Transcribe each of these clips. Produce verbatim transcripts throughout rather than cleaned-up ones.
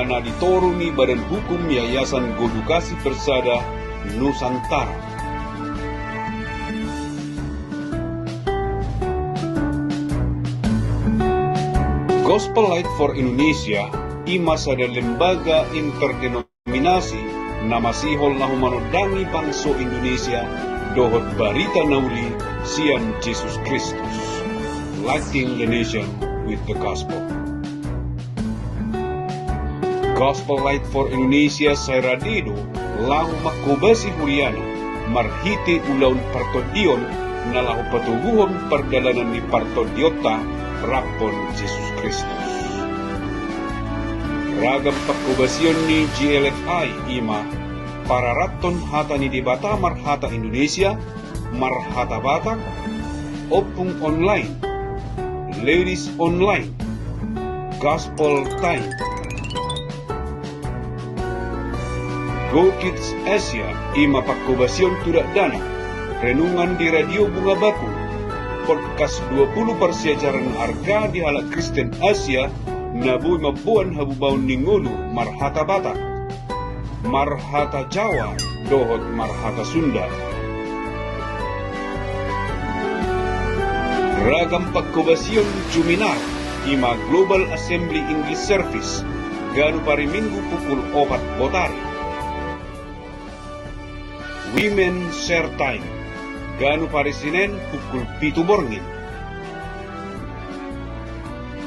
na di toru ni Badan Hukum Yayasan Godukasi Persada Nusantara. Gospel Light for Indonesia i ma sada lembaga interdenominasi na masihol laho manondangi bangso Indonesia dohot barita na uli sian Jesus Kristus. Lighting the nation with the gospel. Gospel Light for Indonesia sai rade do laho manghobasi huriana marhite ulaon partondion na laho patoguhon pardalanan ni partondionta rap dohot Jesus Kristus. Ragam panghobasion ni G L F I i ma pararathon hata ni Debata marhata Indonesia, marhata Batak, ompung online, ladies online, gospel time. Go Kids Asia i ma panghobasion tu dakdanak, renungan di Radio Bunga Bakung, podcast dua pulu parsiajaran arga di halak Kristen Asia na boi mamboan habubaon ni ngolu marhata Batak, marhata Jawa dohot marhata Sunda. Ragam panghobasion juminar i ma Global Assembly English Service ganup ari Minggu pukul opat botari. Women Share Time ganup ari Senen pukul pitu borngin.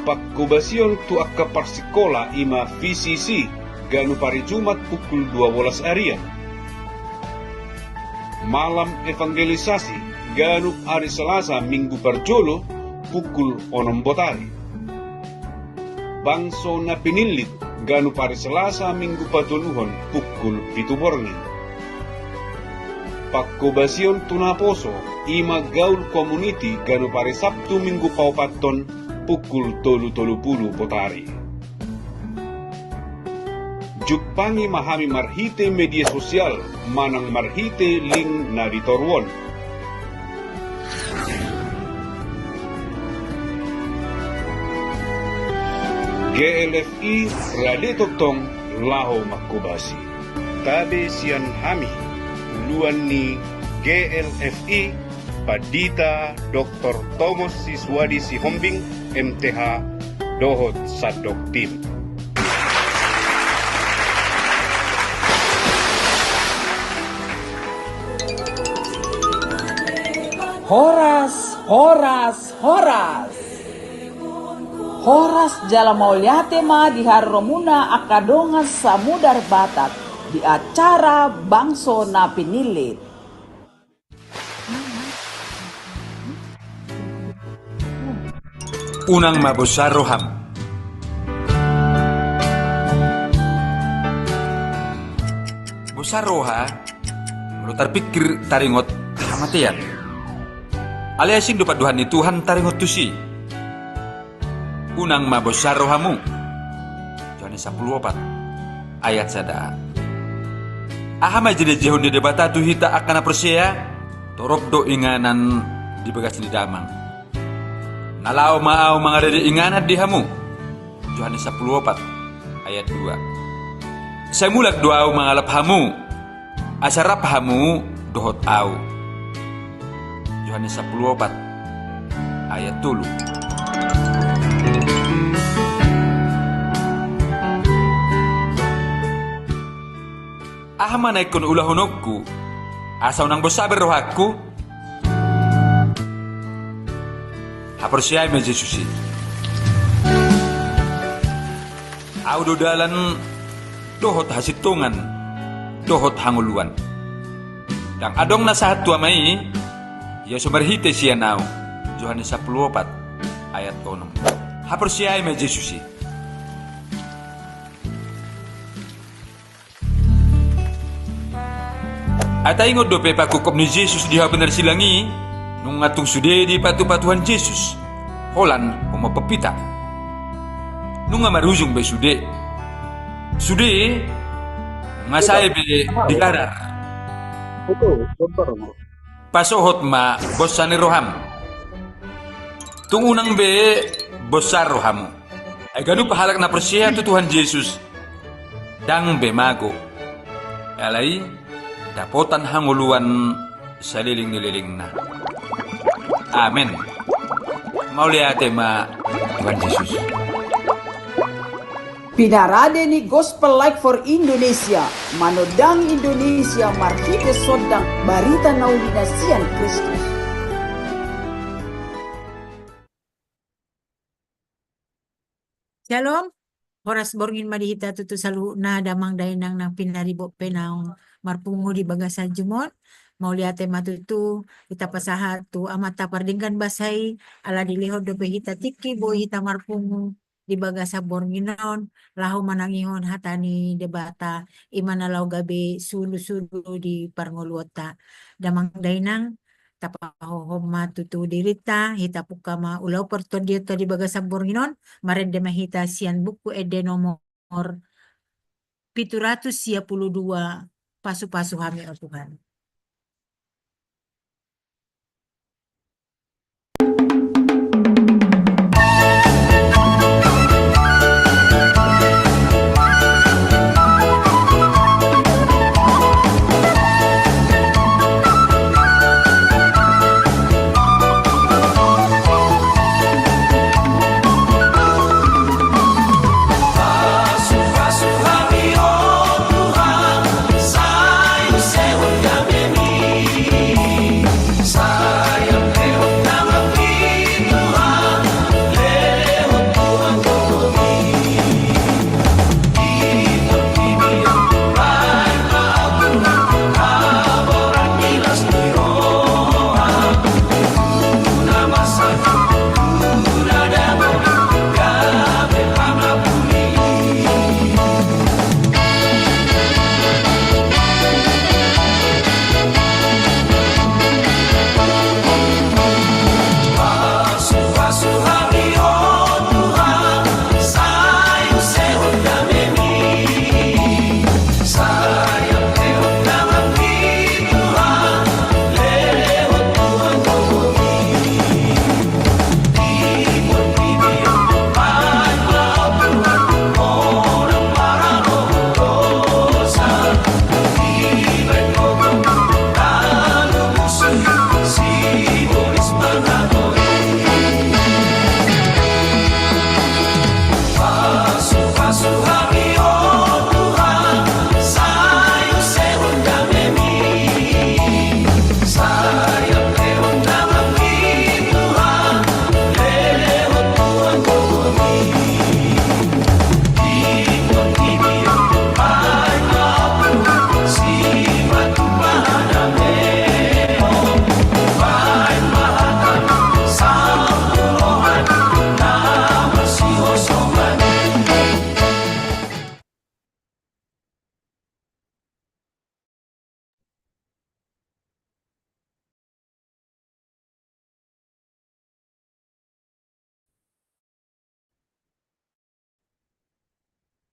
Panghobasion tu angka parsikola i ma V C C ganup ari Jumat pukul dua bolas arian. Malam evangelisasi ganup ari Selasa Minggu parjolo pukul onom botari. Bangso na pinillit ganup ari Selasa Minggu patoluhon pukul pitu borngin. Panghobasion tu naposo i ma Gaul Community ganup ari Sabtu Minggu paopathon pukul tolu tolu pulu botari. Jumpangi ma hami marhite media sosial manang marhite link na di toru on. G L F I rade tongtong laho manghobasi. Tabe sian hami, uluan ni G L F I, Pandita Doktor Tomos Siswadi Sihombing, M T H, dohot sandok tim. Horas, horas, horas. Horas jala mauliate ma di haroromuna angka dongan samudar Batak di acara Bangso na Pinillit. Unang ma bosan roham. Bosan roha, molo tarpingkir taringot hamatean. Alai asing do pandohan ni Tuhan taringot tusi. Unang ma bosan rohamu. Johannes sampulu opat ayat sada. Aha ma jinajihon ni Debata tu hita angka na porsea? Torop do inganan di bagas ni Damang. Na laho ma ahu mangadadi inganan di hamu. Johannes sampulu opat ayat dua. Sai mulak do ahu mangalap hamu, asa rap hamu dohot ahu. Johannes sampulu opat ayat tolu. Aha ma na ingkon ulahononku asa unang bosan be rohangku? Haporseai ma Jesus i. Ahu do dalan dohot hasintongan dohot hangoluan. Ndang adong na sahat tu Ama i, ia so marhite sian ahu. Johannes sampulu opat ayat onom. Haporseai ma Jesus i. Ai taingot dope pangungkap ni Jesus di hau pinarsilang i, nunga tung sude dipatupa Tuhan Jesus holan ummuna pompita. Nunga marujung be sude. Sude nunga sae be digarar. Pasohot ma bosan ni roham. Tung unang be bosan rohamu. Ai ganup halak na porsea tu Tuhan Jesus Ndang be mago. Alai dapotan hangoluan saleleng ni lelengna. Amen. Mauliate ma Tuhan Jesus. Pinarade ni Gospel Light for Indonesia, manondangi Indonesia marhite sondang barita na uli na sian Kristus. Shalom. Horas borngin ma di hita tutu saluhutna damang dainang nang pinaribot pe naung marpungu di bagasan jumon. Mauliate ma tutu hita pasahat tu Amanta pardenggan basa i, ala dilehon dope hita tingki boi hita marpungu di bagasan borngin on, laho manangihon hata ni Debata, i ma na laho gabe sulu-sulu di parngoluonta. Damang dainang, tapahohom ma tutu dirinta, hita pungka ma ulaon partondionta di bagasan borngin on, marende ma hita sian Buku Ende nomor pitu ratus sia pulu dua, Pasu-pasu hami, o Tuhan.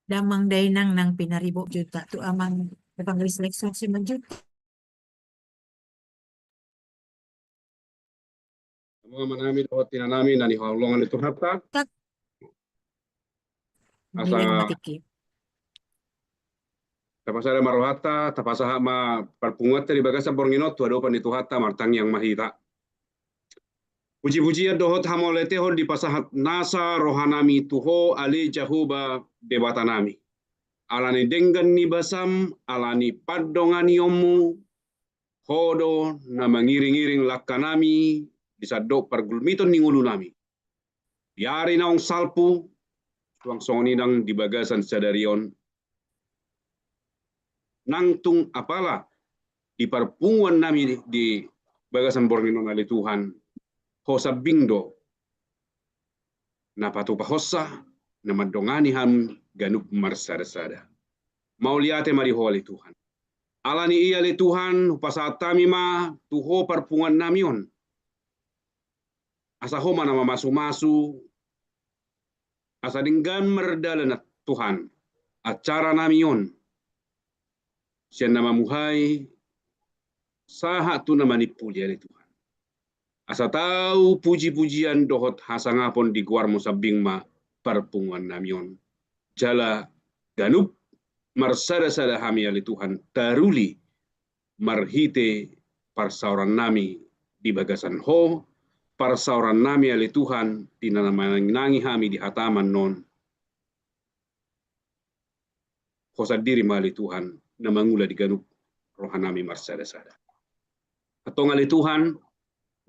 Damang dainang nang pinaribot, juta tu amang Evangelis Lexus Simanjuntak. Amang nami dohot inanami na hinaholongan ni Tuhanta. Tak. Asa tapasada ma rohanta, tapasahat ma parpunguanta di bagasan borngin on tu adopan ni Tuhanta, martangiang ma hita. Puji-pujian dohot hamauliatehon dipasahat nasa rohanami tu Ho ale Jahowa Debatanami. Ala ni denggan ni basam, ala ni pandonganionmu, Ho do na mangiring-iring langkanami di sandok pargulmiton ni ngolunami. Di ari naung salpu, suang songon i nang di bagasan sadari on. Nang tung apala di parpunguannami di bagasan borngin on ale Tuhan, Ho sambing do na patupahonsa, na mandongani hami ganup marsada-sada. Mauliate ma di Ho ale Tuhan. Ala ni i ale Tuhan, hupasahat hami ma tu Ho parpunguannami on. Asa Ho ma na mamasu-masu, asa denggan mardalan Tuhan acaranami on, sian na mamuhai sahat tu na manimpuli ale Tuhan. Asa tau puji-pujian dohot hasangapon di goarmu sambing ma parpunguannami on. Jala ganup marsada-sada hami ale Tuhan, taruli marhite parsaorannami di bagasan Ho, parsaorannami ale Tuhan, di na manangi-nangi hami di hataM annon. Ho sandiri ma ale Tuhan, na mangula di ganup rohanami marsada-sada. Antong ale Tuhan,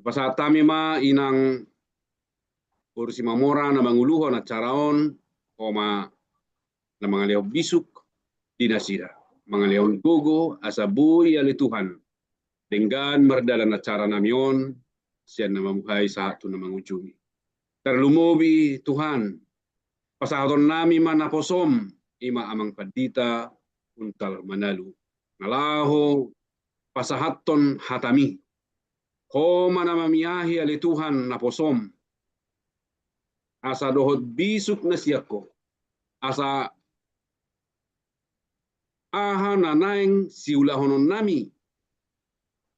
pasahat hami ma inang boru Simamora na manguluhon acara on, Ho ma na mangalehon bisuk di nasida. Mangalehon gogo, asa boi ale Tuhan, denggan mardalan acaranami on, sian na mamuhai sahat tu na mangujungi. Tarlumobi Tuhan, pasahatonnami ma naposoM, i ma Amang Pandita Untal Manalu, na laho pasahathon hataMi. Ho ma na mamiahi ale Tuhan naposoM, asa dohot bisuk na sian Ho, asa aha na naeng siulahononnami,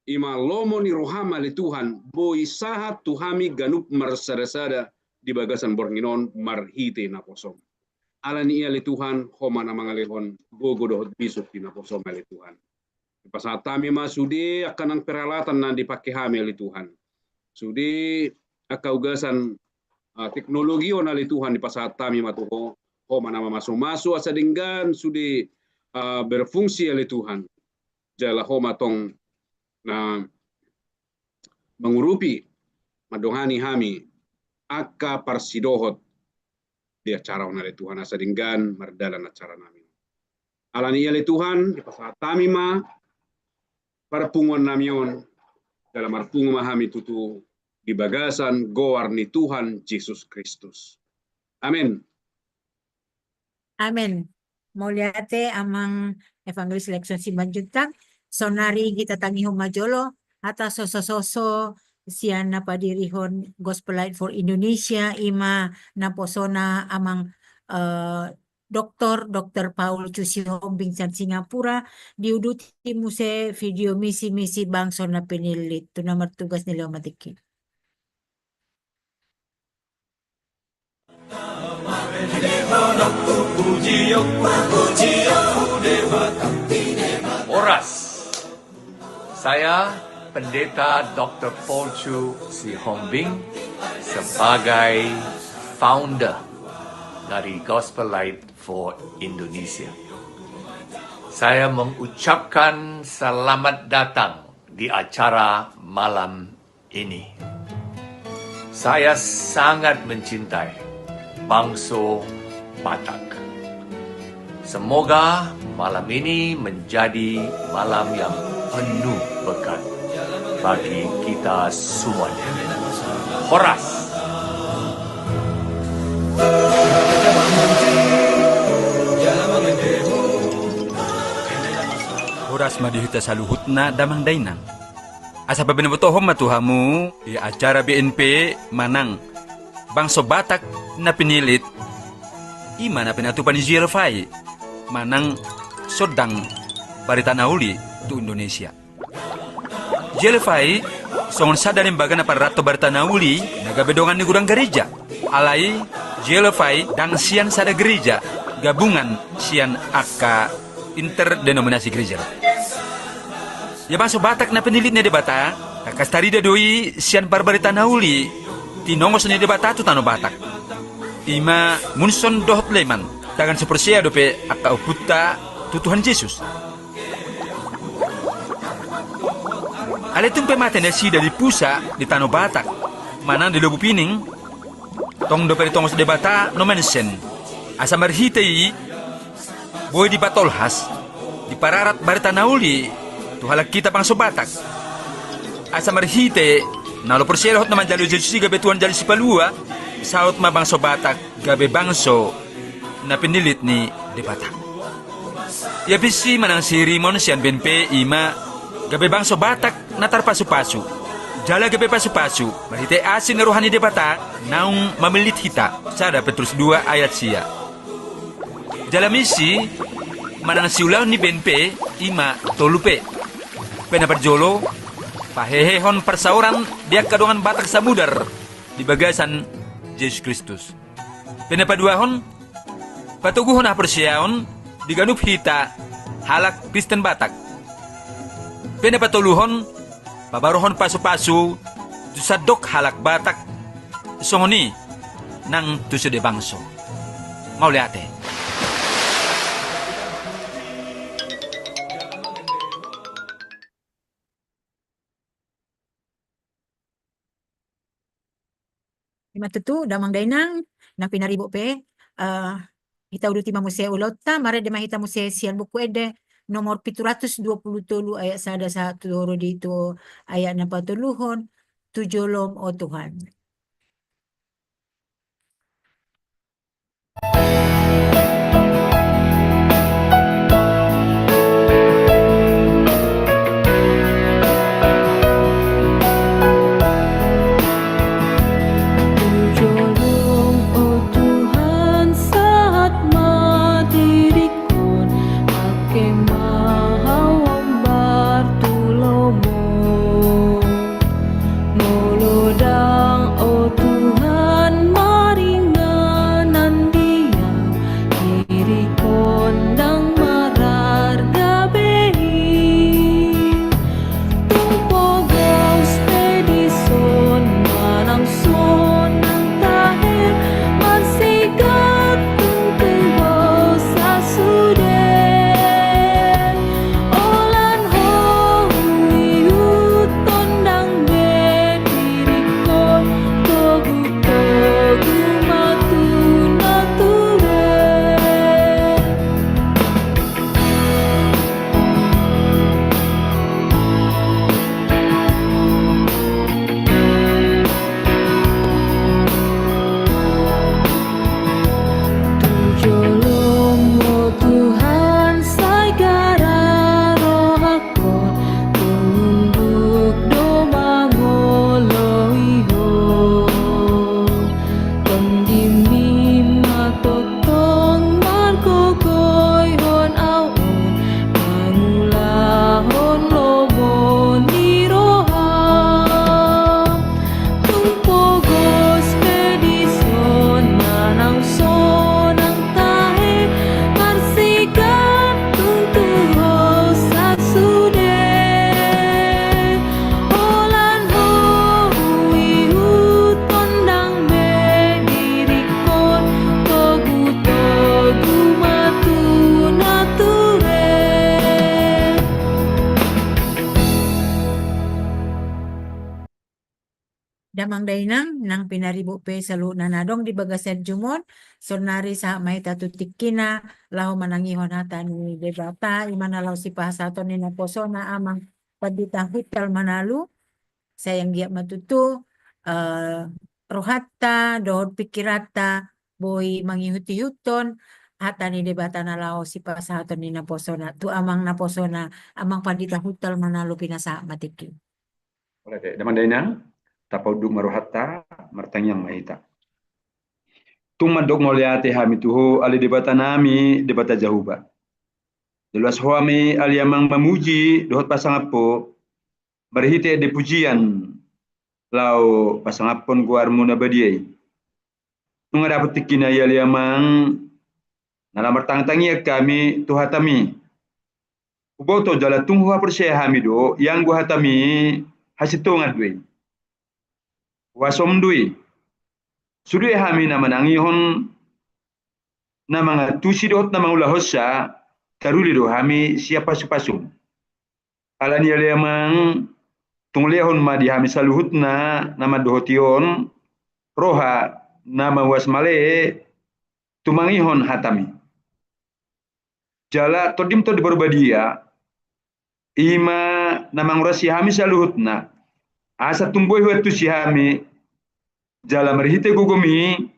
i ma lomo ni rohaM ale Tuhan, boi sahat tu hami ganup marsada-sada di bagasan borngin on marhite naposoM. Ala ni i ale Tuhan, Ho ma na mangalehon gogo dohot bisuk di naposoM ale Tuhan. Pasahat hami ma sude angka nang peralatan na dipake hami ale Tuhan. Sude angka ugasan, ah, teknologi on ale Tuhan, dipasahat hami ma tu Ho, Ho ma na mamasu-masu asa denggan sude, ah, berfungsi ale Tuhan. Jala Ho ma tong na mangurupi, mandongani hami angka parsidohot di acara on ale Tuhan, asa denggan mardalan acaranami. Ala ni i ale Tuhan, dipasahat hami ma parpunguannami on, jala marpungu ma hami tutu di bagasan goar ni Tuhan Jesus Kristus. Amen. Amen. Mauliate Amang Evangelis Lexon Simanjuntak. Saonari hita tangihon ma jolo hata sosososo sian na padirihon Gospel Light for Indonesia, i ma naposona Amang, eh, Doktor, Doktor Paul Cu Sihombing sian Singapura, diuduti muse video misi-misi bangso na pinillit. Tu na martugas ni leo ma tingki. Horas. Saya Pendeta Doktor Paul Cu Sihombing sebagai founder dari Gospel Light for Indonesia. Saya mengucapkan selamat datang di acara malam ini. Saya sangat mencintai bangso Batak. Semoga malam ini menjadi malam yang penuh berkat bagi kita semuanya. Horas. Horas ma di hita saluhutna damang dainang. Asa pabinobotohon ma tu hamu, di acara B N P manang bangso Batak na pinillit, i ma na pinatupa ni G L F I manang sondang barita na uli tu Indonesia. G L F I songon sada lembaga na parranto barita na uli na gabe dongan ni godang gareja. Alai G L F I ndang sian sada gareja, gabungan sian angka interdenominasi gareja. Ia bangso Batak na pinillit ni Debata, tangkas tarida do i sian parbarita na uli tinongos ni Debata tu tano Batak. I ma Munson dohot Leman, tagan so porsea dope angka ompunta tu Tuhan Jesus. Alai tung pe mate nasida di pusa di tano Batak, manang di Lobu Pining, tong dope ditongos Debata Nommensen. Asa marhite i boi dipatolhas, dipararat barita na uli tu halak hita bangso Batak. Asa marhite na olo porsea dohot na manjalo Jesus i gabe Tuhan jala Sipalua, saut ma bangso Batak gabe bangso na pinillit ni Debata. Ia visi manang sirimon sian B N P i ma gabe bangso Batak na tarpasupasu, jala gabe pasupasu marhite asi ni roha ni Debata naung mamillit hita, sada Petrus dua ayat sia. Jala misi manang siulaon ni B N P i ma tolu P. P na parjolo, pahehehon parsaoran di angka dongan Batak samudar di bagasan Jesus Kristus. P na paduahon, patoguhon haporseaon di ganup hita halak Kristen Batak. Pe na patoluhon, pabaruhon pasu-pasu tu sandok halak Batak, songon i nang tu sude bangso. Mauliate. Ima tutu, damang dainang, na pinaribot pe, eh, hita uduti ma muse ulaonta, marende ma hita muse sian Buku Ende nomor pitu ratus dua pulu tolu ayat sada sahat tu ro di tu ayat na patoluhon, tu jolom o Tuhan. Tu jolom o Tuhan, sahat ma diringkon, angke ma hau hombar tu lomo. Molo ndang, o Tuhan, maringanan di au, diringkon ndang mararga be i. Tung pogos pe dison manang sonang tahe, marsigantung tu Ho sasude. Holan Ho huihuthon, ndang be diringkon, togu-togu ma tu na tua. Tu jolom, o Tuhan, sai gara rohangkon, tung unduk do mangoloi Ho. Tondimi ma tongtong margogoihon au on, mangulahon lomo ni roham. Tung pogos pe dison manang sonang tahe, marsigantung tu Ho sasude. Holan Ho huihuthon, ndang be diringkon, togu-togu ma tu na tua. Damang dainang, nang pinaribot pe saluhutna na adong di bagasan jumon, saonari sahat ma hita tu tingkina, laho manangihon hata ni Debata, ima na laho sipasahaton ni naposona Amang Pandita Hutal Manalu, sai anggiat ma tutu, eh, rohanta, dohot pingkiranta, boi mangihuthon hata ni Debata na laho sipasahaton ni naposona, tu Amang naposona, Amang Pandita Hutal Manalu, pinasahat ma tingki. Mauliate, damang dainang, tapaunduk ma rohanta, martangiang ma hita. Tung mandok mauliate hami tu Ho, ale Debata nami, Debata Jahowa. Jala so hami ale Amang mamuji, dohot pasangap Ho, marhite ende pujian, laho pasangaphon goarmu na badia i. Nunga dapot tingkina i ale Amang, na laho martangiang hami tu hatami. Huboto jala tung huhaporseai hami do, ianggo hatami hasintongan do i. Huasom do i. Sude hami na manangihon, na mangantusi dohot na mangulahonsa, taruli do hami sian pasupasum. Alani i ale Amang, tung lehon ma di hami saluhutna na mandohoti on, roha na mauas male, tumangihon hatami. Jala Tondim Tondi Parbadia, ima na mangurasi hami saluhutna, asa tung boi huantusi hami, jala marhite gogomi,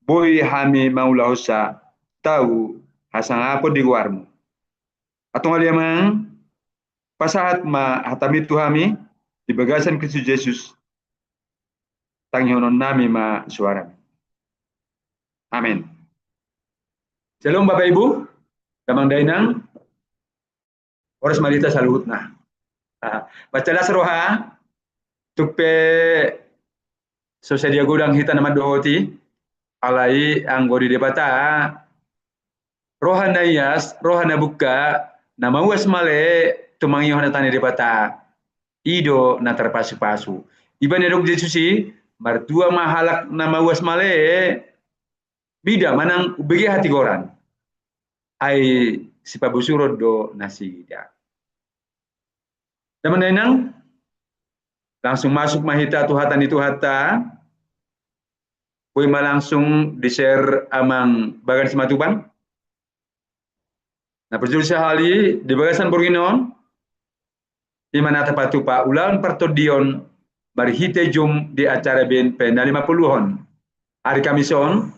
boi hami mangulahonsa, tau hasangapon di goarmu. Antong ale Amang, pasahat ma hatami tu hami, di bagasan Kristus Jesus, tangihononnami ma suarami. Amen. Syalom Bapak Ibu, damang dainang, horas ma di hita saluhutna. Ah, mansai las roha, tung pe so sadia godang hita na mandohoti, alai anggo di Debata, roha na ias, roha na bungka, na mauas male tumangihon hata ni Debata. I do na tarpasupasu. Ibana didok Jesus i, martua ma halak na mauas male, mida manang umbege hatigoran. Ai sipabosuron do nasida. Damang dainang, langsung masuk ma hita tu hata ni Tuhanta. Boi ma langsung di-share amang Bagan Simatupang. Na parjolo sahali di bagasan borngin on, i ma na tapatupa ulaon partondion marhite Zoom di acara B N P na lima puluhon. Ari Kamis on,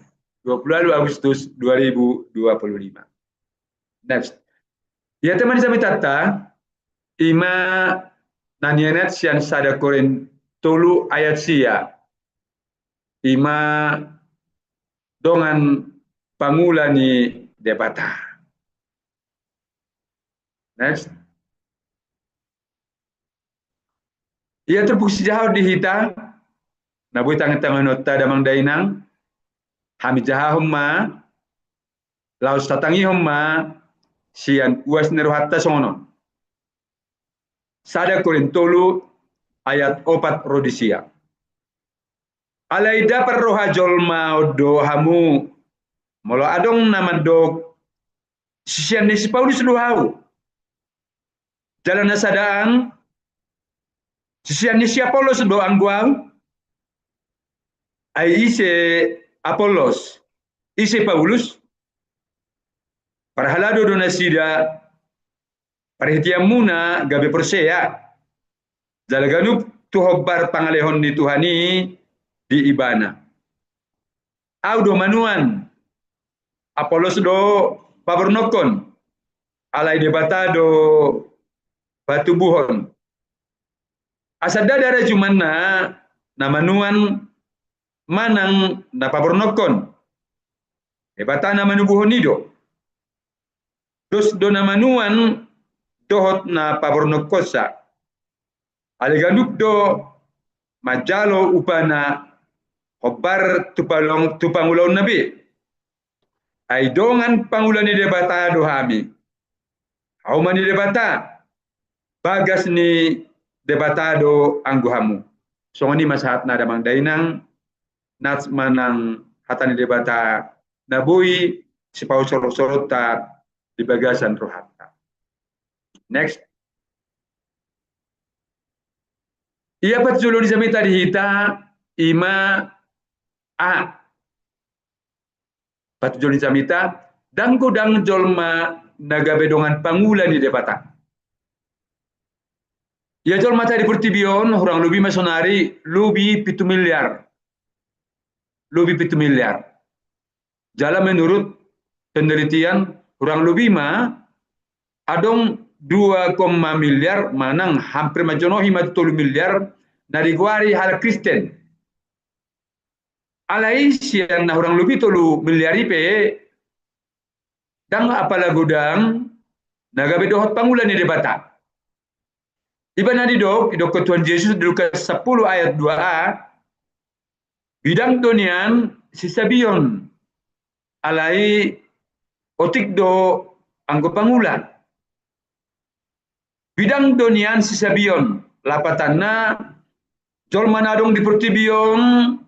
dua puluh walu Agustus dua ribu dua puluh lima. Next. Ia tema ni jamitanta, i ma na nianet sian sada Korint tolu ayat sia. I ma dongan pangula ni Debata. Next. Ia turpuk sijahaon di hita, na boi tangitangihonon ta damang dainang, hami jahahon ma, laos tatangihon ma, sian uas ni rohanta songon on. Sada Korint tolu ayat opat ro di sia. Alai dapot roha jolma on do hamu, molo adong na mandok, sisean ni si Paulus do ahu. Jala na sadaan, sisean ni si Apollos do anggo ahu. Ai ise Apollos, ise Paulus? Parhalado do nasida, parhiteanmuna gabe porsea, jala ganup tu hombar pangalehon ni Tuhan i di ibana. Ahu do manuan, Apollos do pabornokkon, alai Debata do patubuhon. Asa ndada rajumanna na manuan manang na pabornokkon, Debata na manubuhon i do. Dos do na manuan dohot na pabornokkonsa. Alai ganup do manjalo upana hombar tu palong-, tu pangulaonna be. Ai dongan pangula ni Debata do hami. Hauma ni Debata, bagas ni Debata do anggo hamu. Songon i ma sahatna damang dainang, nats manang hata ni Debata na boi sipaosorsoronta di bagasan rohanta. Next. Ia patujolo ni jamita di hita, i ma a. Patujolo ni jamita, ndang godang jolma na gabe dongan pangula ni Debata. Ia jolmata di portibi on, hurang lobi ma sonari, lobi pitu miliar. Lobi pitu miliar. Jala menurut penelitian, hurang lobi ma adong dua koma miliar manang hampir manjonohi ma tolu miliar na digoari halak Kristen. Alai sian na hurang lobi tolu miliar i pe, ndang apala godang na gabe dohot pangula ni Debata. Ibana didok, didok Tuhan Jesus di Lukas sampulu ayat dua a, bidang do nian sisabion, alai otik do anggo pangula. Bidang do nian sisabion, lapatanna jolma na adong di portibi on,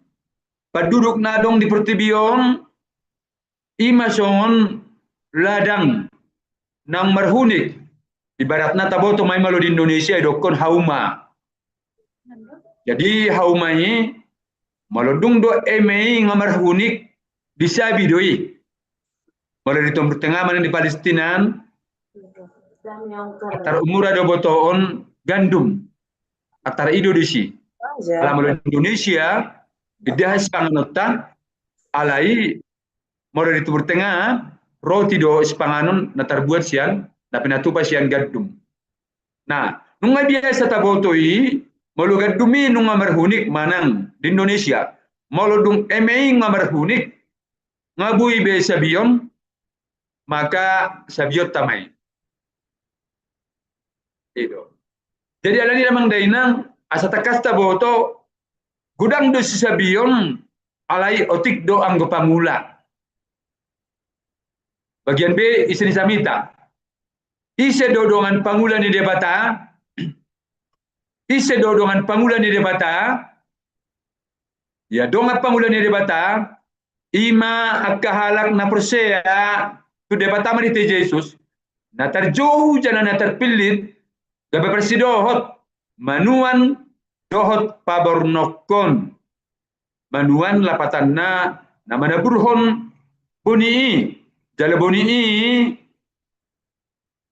panduduk na adong di portibi on, i ma songon ladang naung marhunik. Ibaratna taboto ma i molo di Indonesia idokkon hauma. Jadi hauma i, molo dung do eme i nga marhunik, disabi do i. Molo di Timur Tengah manang di Palestina, antar umur do botoon gandum. Antar i do disi. Ala molo di Indonesia, idahan sipanganonta, alai molo di Timur Tengah, roti do sipanganon na tarbuat sian, na pinatupa sian gandum. Nah, nunga biasa taboto i, molo gandum i nunga marhunik manang di Indonesia, molo dung eme i nga marhunik, nga boi be sabion, maka sabionta ma i. I do. Jadi alani damang dainang, asa tangkas taboto, godang do sisabion, alai otik do anggo pangula. Bagian B, ise ni jamita. Ise do dongan pangula ni Debata? Ise do dongan pangula ni Debata? Ia dongan pangula ni Debata, i ma angka halak na porsea tu Debata marhite Jesus, na tarjou jala na tarpillit, gabe parsidohot, manuan dohot pabornokkon. Manuan lapatanna na manaburhon boni i, jala boni i,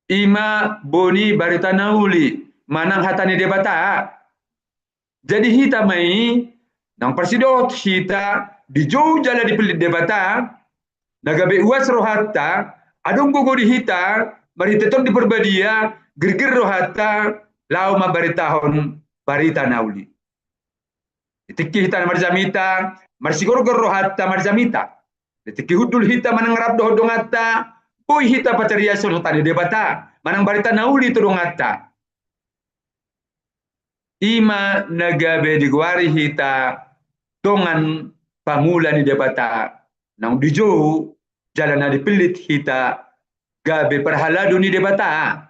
i ma boni barita na uli, manang hata ni Debata. Jadi hita ma i, naung parsidohot hita dijou jala dipillit Debata, na gabe uas rohanta, adong gogo di hita, marhite Tondi Parbadia, girgir rohanta, laho mambaritahon barita na uli. Di tingki hita na marjamita, marsigorgor rohanta marjamita. Di tingki hundul hita manang rap dohot donganta, boi hita patariashon hata ni Debata, manang barita na uli tu donganta. I ma na gabe digoari hita dongan pangula ni Debata, naung dijou jala na dipillit hita gabe parhalado ni Debata.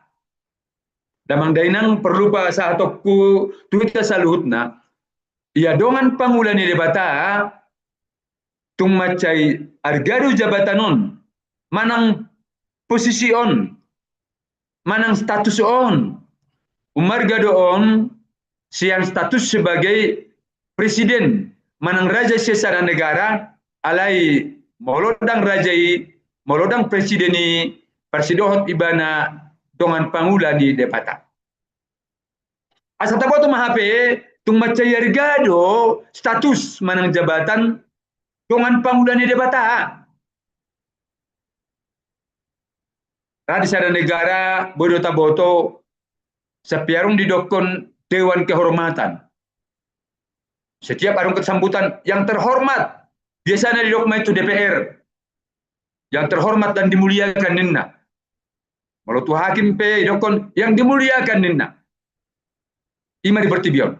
Damang dainang, porlu pasahatonku tu hita saluhutna, ia dongan pangula ni Debata, tung mansai arga do jabatan on, manang posisi on, manang status on. Umarga do on sian status sebagai presiden, manang raja sian sada negara, alai molo ndang raja i, molo ndang presiden i, parsidohot ibana dongan pangula ni Debata. Asa taboto ma hape, tung mansai arga do status manang jabatan dongan pangula ni Debata. Ra di sada negara, boi do taboto, sampe adong didokkon Dewan Kehormatan. Setiap adong kesambutan, yang terhormat, biasana didok ma i tu D P R. Yang terhormat dan dimuliakan ninna. Molo tu hakim pe idokkon yang dimuliakan ninna. I ma di portibi on.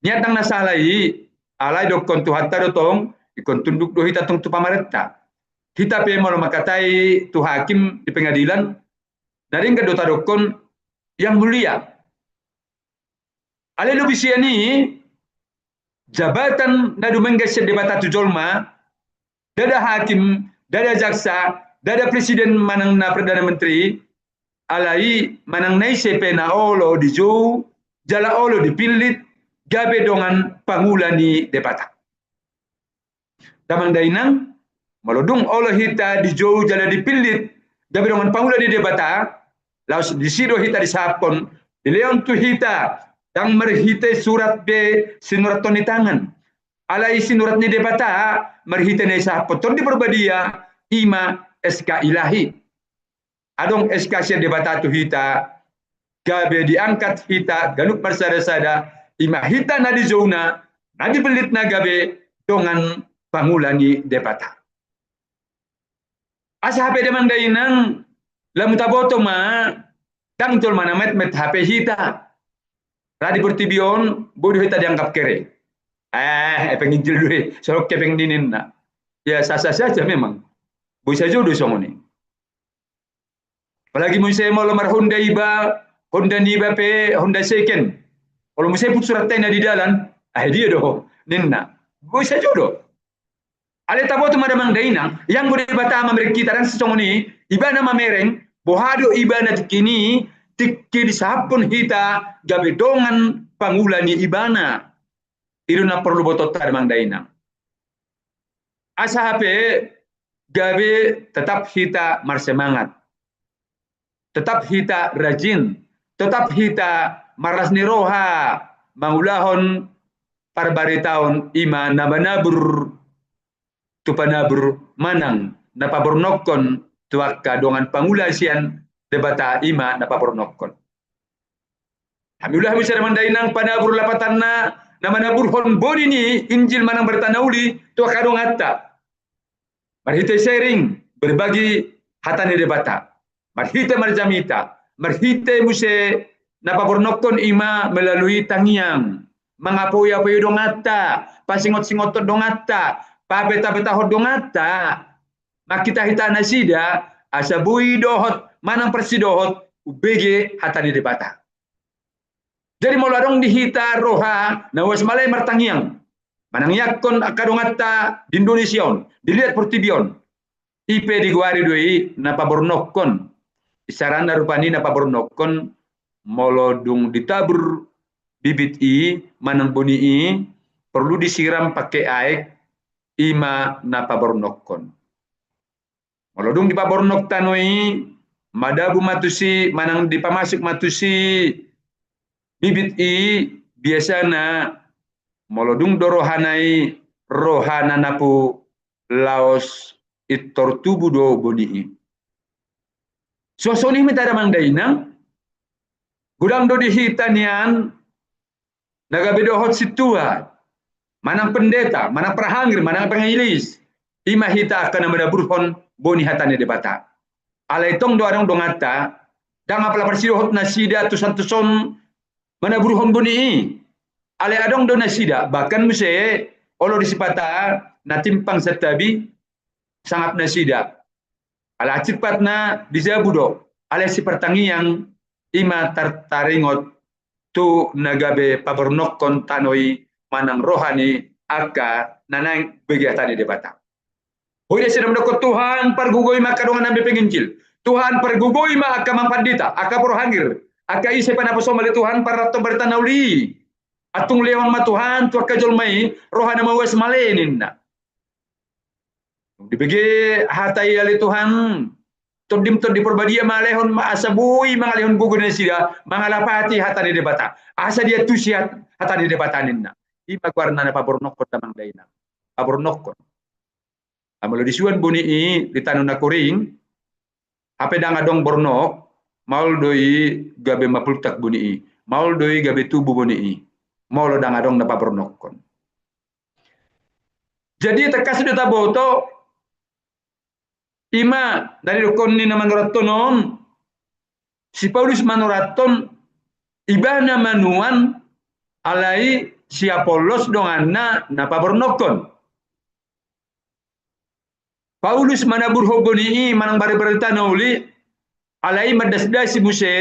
Niat ndang na sala i, alai dokkon Tuhanta do tong, ingkon tunduk do hita tong tu pamarenta. Hita pe molo mangkatai tu hakim di pengadilan, na denggan do tadokkon yang mulia. Alai lobi sian i, jabatan na dumenggan sian Debata tu jolma, ndada hakim, ndada jaksa, ndada presiden manang na perdana menteri, alai manang na ise pe na olo dijou, jala olo dipillit, gabe dongan pangula ni Debata. Damang dainang, molo dung olo hita dijou jala dipillit gabe dongan pangula ni Debata, laos disi do hita disahaphon, dilehon tu hita, ndang marhite surat be sinurathon ni tangan. Alai sinurat ni Debata, marhite na isahaphon Tondi Parbadia, i ma S K Ilahi. Adong S K sian Debata tu hita, gabe diangkat hita ganup marsada-sada, i ma hita na dijouna, na dipillitna gabe dongan pangula ni Debata. Asa hape damang dainang, lamu taboto ma, ndang jolma na metmet hape hita. Ra di portibi on, boi do hita dianggap kere. Eh, hepeng Injil do i, songon hepeng ni ninna. Ya, sah-sah saja memang. Boi sajo do songon i. Apalagi muse molo marhonda iba, honda niba pe honda second. Olo muse put surat i na di dalan, ah dia do ninna. Boi sajo do. Alai taboto ma damang dainang, ianggo Debata mamereng hita, ndang songon i, ibana mamereng, boha do ibana tingki ni, tingki disahaphon hita gabe dongan pangula ni ibana. I do na porlu botoonta damang dainang. Asa hape gabe tetap hita marsemangat. Tetap hita rajin. Tetap hita marlas ni roha mangulahon parbaritaon i ma na manabur tu panabur manang na pabornokkon tu angka dongan pangula sian Debata i ma na pabornokkon. Hami ulahi muse damang dainang panabur lapatanna na manaburhon boni ni Injil manang barita na uli tu angka donganta. Marhite sharing, berbagi hata ni Debata. Marhite marjamita, marhite muse na pabornokkon i ma melalui tangiang. Mangapoi-apoi donganta, pasingot-singothon donganta, papeta-petahon donganta. mangkitahita nasida, asa boi dohot manang parsidohot umbege hata ni Debata. Jadi molo adong di hita roha na uas male martangiang, manangiangkon angka donganta di Indonesia on, di liat portibi on, i pe digoari do i na pabornokkon. Isarana rupani na pabornokkon, molo dung ditabur bibit i manang boni i, porlu disiram pake aek, i ma na pabornokkon. Molo dung dipabornok tano i, madabu ma tusi manang dipamasuk ma tusi bibit i, biasana molo dung do rohana i, rohana napu laos intor tubu do boni i. Suang songon i ma hita damang dainang, godang do di hita nian na gabe dohot sintua, manang pendeta, manang parhangir, manang evangelis, i ma hita angka na manaburhon boni hata ni Debata. Alai tong do adong donganta, ndang apala parsidohot nasida tusan tuson manaburhon boni i. Alai adong do nasida, bahkan muse olo disipata na timpang santabi sangap nasida. Ala sipat na dijabu do, alai sipartangiang i ma tar-, taringot tu na gabe pabornokkon tano i manang roha ni angka na naeng bege hata ni Debata. Boi do nasida mandokkon, Tuhan, pargogoi ma angka dongan nami penginjil. Tuhan, pargogoi ma angka amang pandita, angka parhangir, angka ise pe na poso male, Tuhan, parrathon barita na uli. Antung lehon ma Tuhan tu angka jolma i roha na mauas male ninna. Dibege hata i ale Tuhan, Tondim Tondi Porbadia ma lehon ma asa boi mangalehon gogo ni nasida mangalapati hata ni Debata. Asa diantusi hat-, hata ni Debata ninna. I ma goarna na pabornokkon damang dainang. Pabornokkon. Ai molo disuan boni i di tano na koring, hape ndang adong bornok, maol do i gabe mapultak boni i, maol do i gabe tubu boni i, molo ndang adong na pabornokkon. Jadi tangkas do taboto, i ma na didokkon ni na manoranthon on, si Paulus manoranthon, ibana manuan, alai si Apollos donganna na pabornokkon. Paulus manaburhon boni i manang bare-, barita na uli, alai mandasdasi muse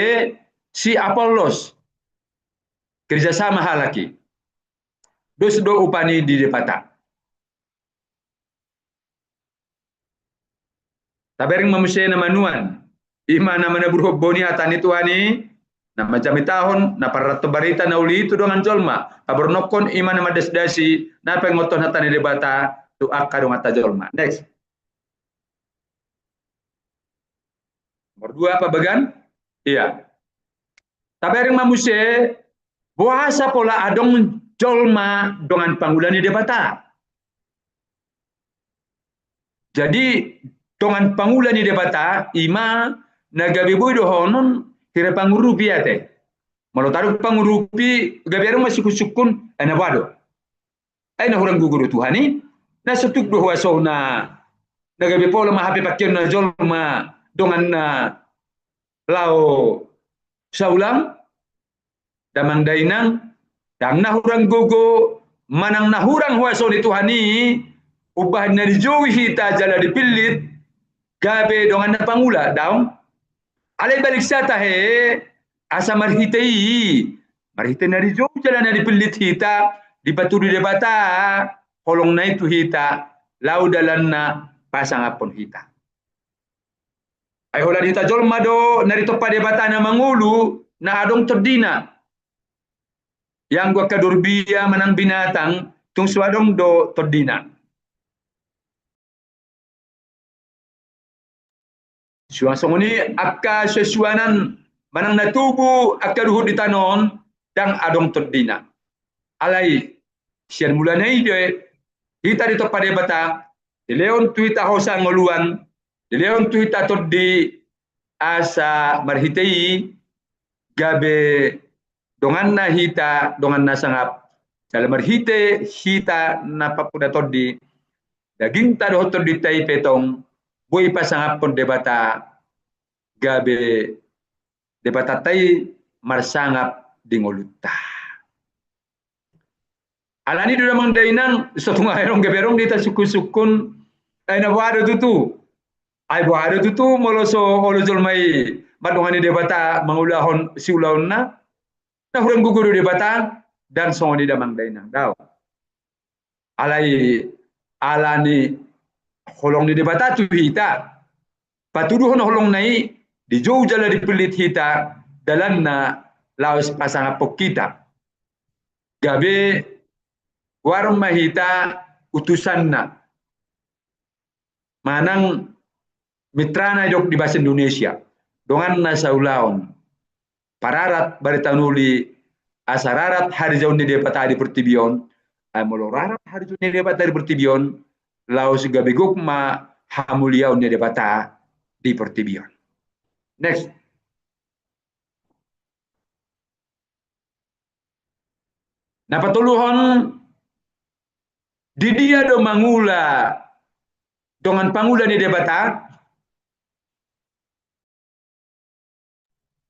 si Apollos. Kerja sama halak i. Dos do upa ni di Debata. Tabereng ma muse na manuan, i ma na manaburhon boni hata ni Tuhan i, na manjamitahon, na parrathon barita na uli tu dongan jolma, pabornokkon, i ma na mandasdasi na paingothon hata ni Debata tu angka donganta jolma. Next. Nomor dua apa, Bagan? Iya. Tabereng ma muse, boasa pola adong jolma dongan pangula ni Debata? Jadi, dongan pangula ni Debata, i ma na gabe boi dohonon hira pangurupi ate. Molo tadok pangurupi, gabe adong ma sungkun-sungkun, ai na boha do. Ai na hurang gogo do Tuhan i, na so tuk do huasona, na gabe pola ma hape pangkeon na jolma donganna laho saulang, damang dainang, ndang na hurang gogo, manang na hurang huaso ni Tuhan i, umbahen na dijou hita jala dipillit, gabe donganna pangula, daong. Alai balik sa tahe, asa marhite i, marhite na dijou jala na dipillit hita, dipatudu Debata holongna i tu hita, laho dalanna pasangaphon hita. Ai holan hita jolma do na ditompa Debata na mangolu, na adong tondina. Ianggo angka dorbia manang binatang, tung so adong do tondina. Suang songon i angka suansuanan manang na tubu angka dohot di tano on, ndang adong tondina. Alai sian mulana i do hita ditompa Debata, dilehon tu hita hosa ngoluan, dilehon tu hita tondi, asa marhite i gabe donganna hita, donganna sangap, jala marhite hita na pangula tondi, dagingta dohot tondinta i pe tong boi pasangaphon Debata, gabe Debatanta i marsangap di ngolunta. Alani do damang dainang, so tung adong gabe adong di hita sungkun-sungkun, ai na boha do tutu. Ai boha do tutu molo so olo jolma i mandongani Debata mangulahon siulaonna? Na hurang gogo do Debata? Ndang songon i damang dainang, daong. Alai ala ni holong ni Debata tu hita, patuduhon holongna i, dijou jala dipillit hita dalanna laos pasangaphon hita. Gabe goar ma hita utusanna. Manang mitrana didok di bahasa Indonesia, donganna saulaon. Pararat barita na uli, asa rarat harijaon ni Debata di portibi on. Ai molo rarat harijaon ni Debata di portibi on, laos gabe gok ma hamuliaon ni Debata di portibi on. Next. Na patoluhon, di dia do mangula dongan pangula ni Debata?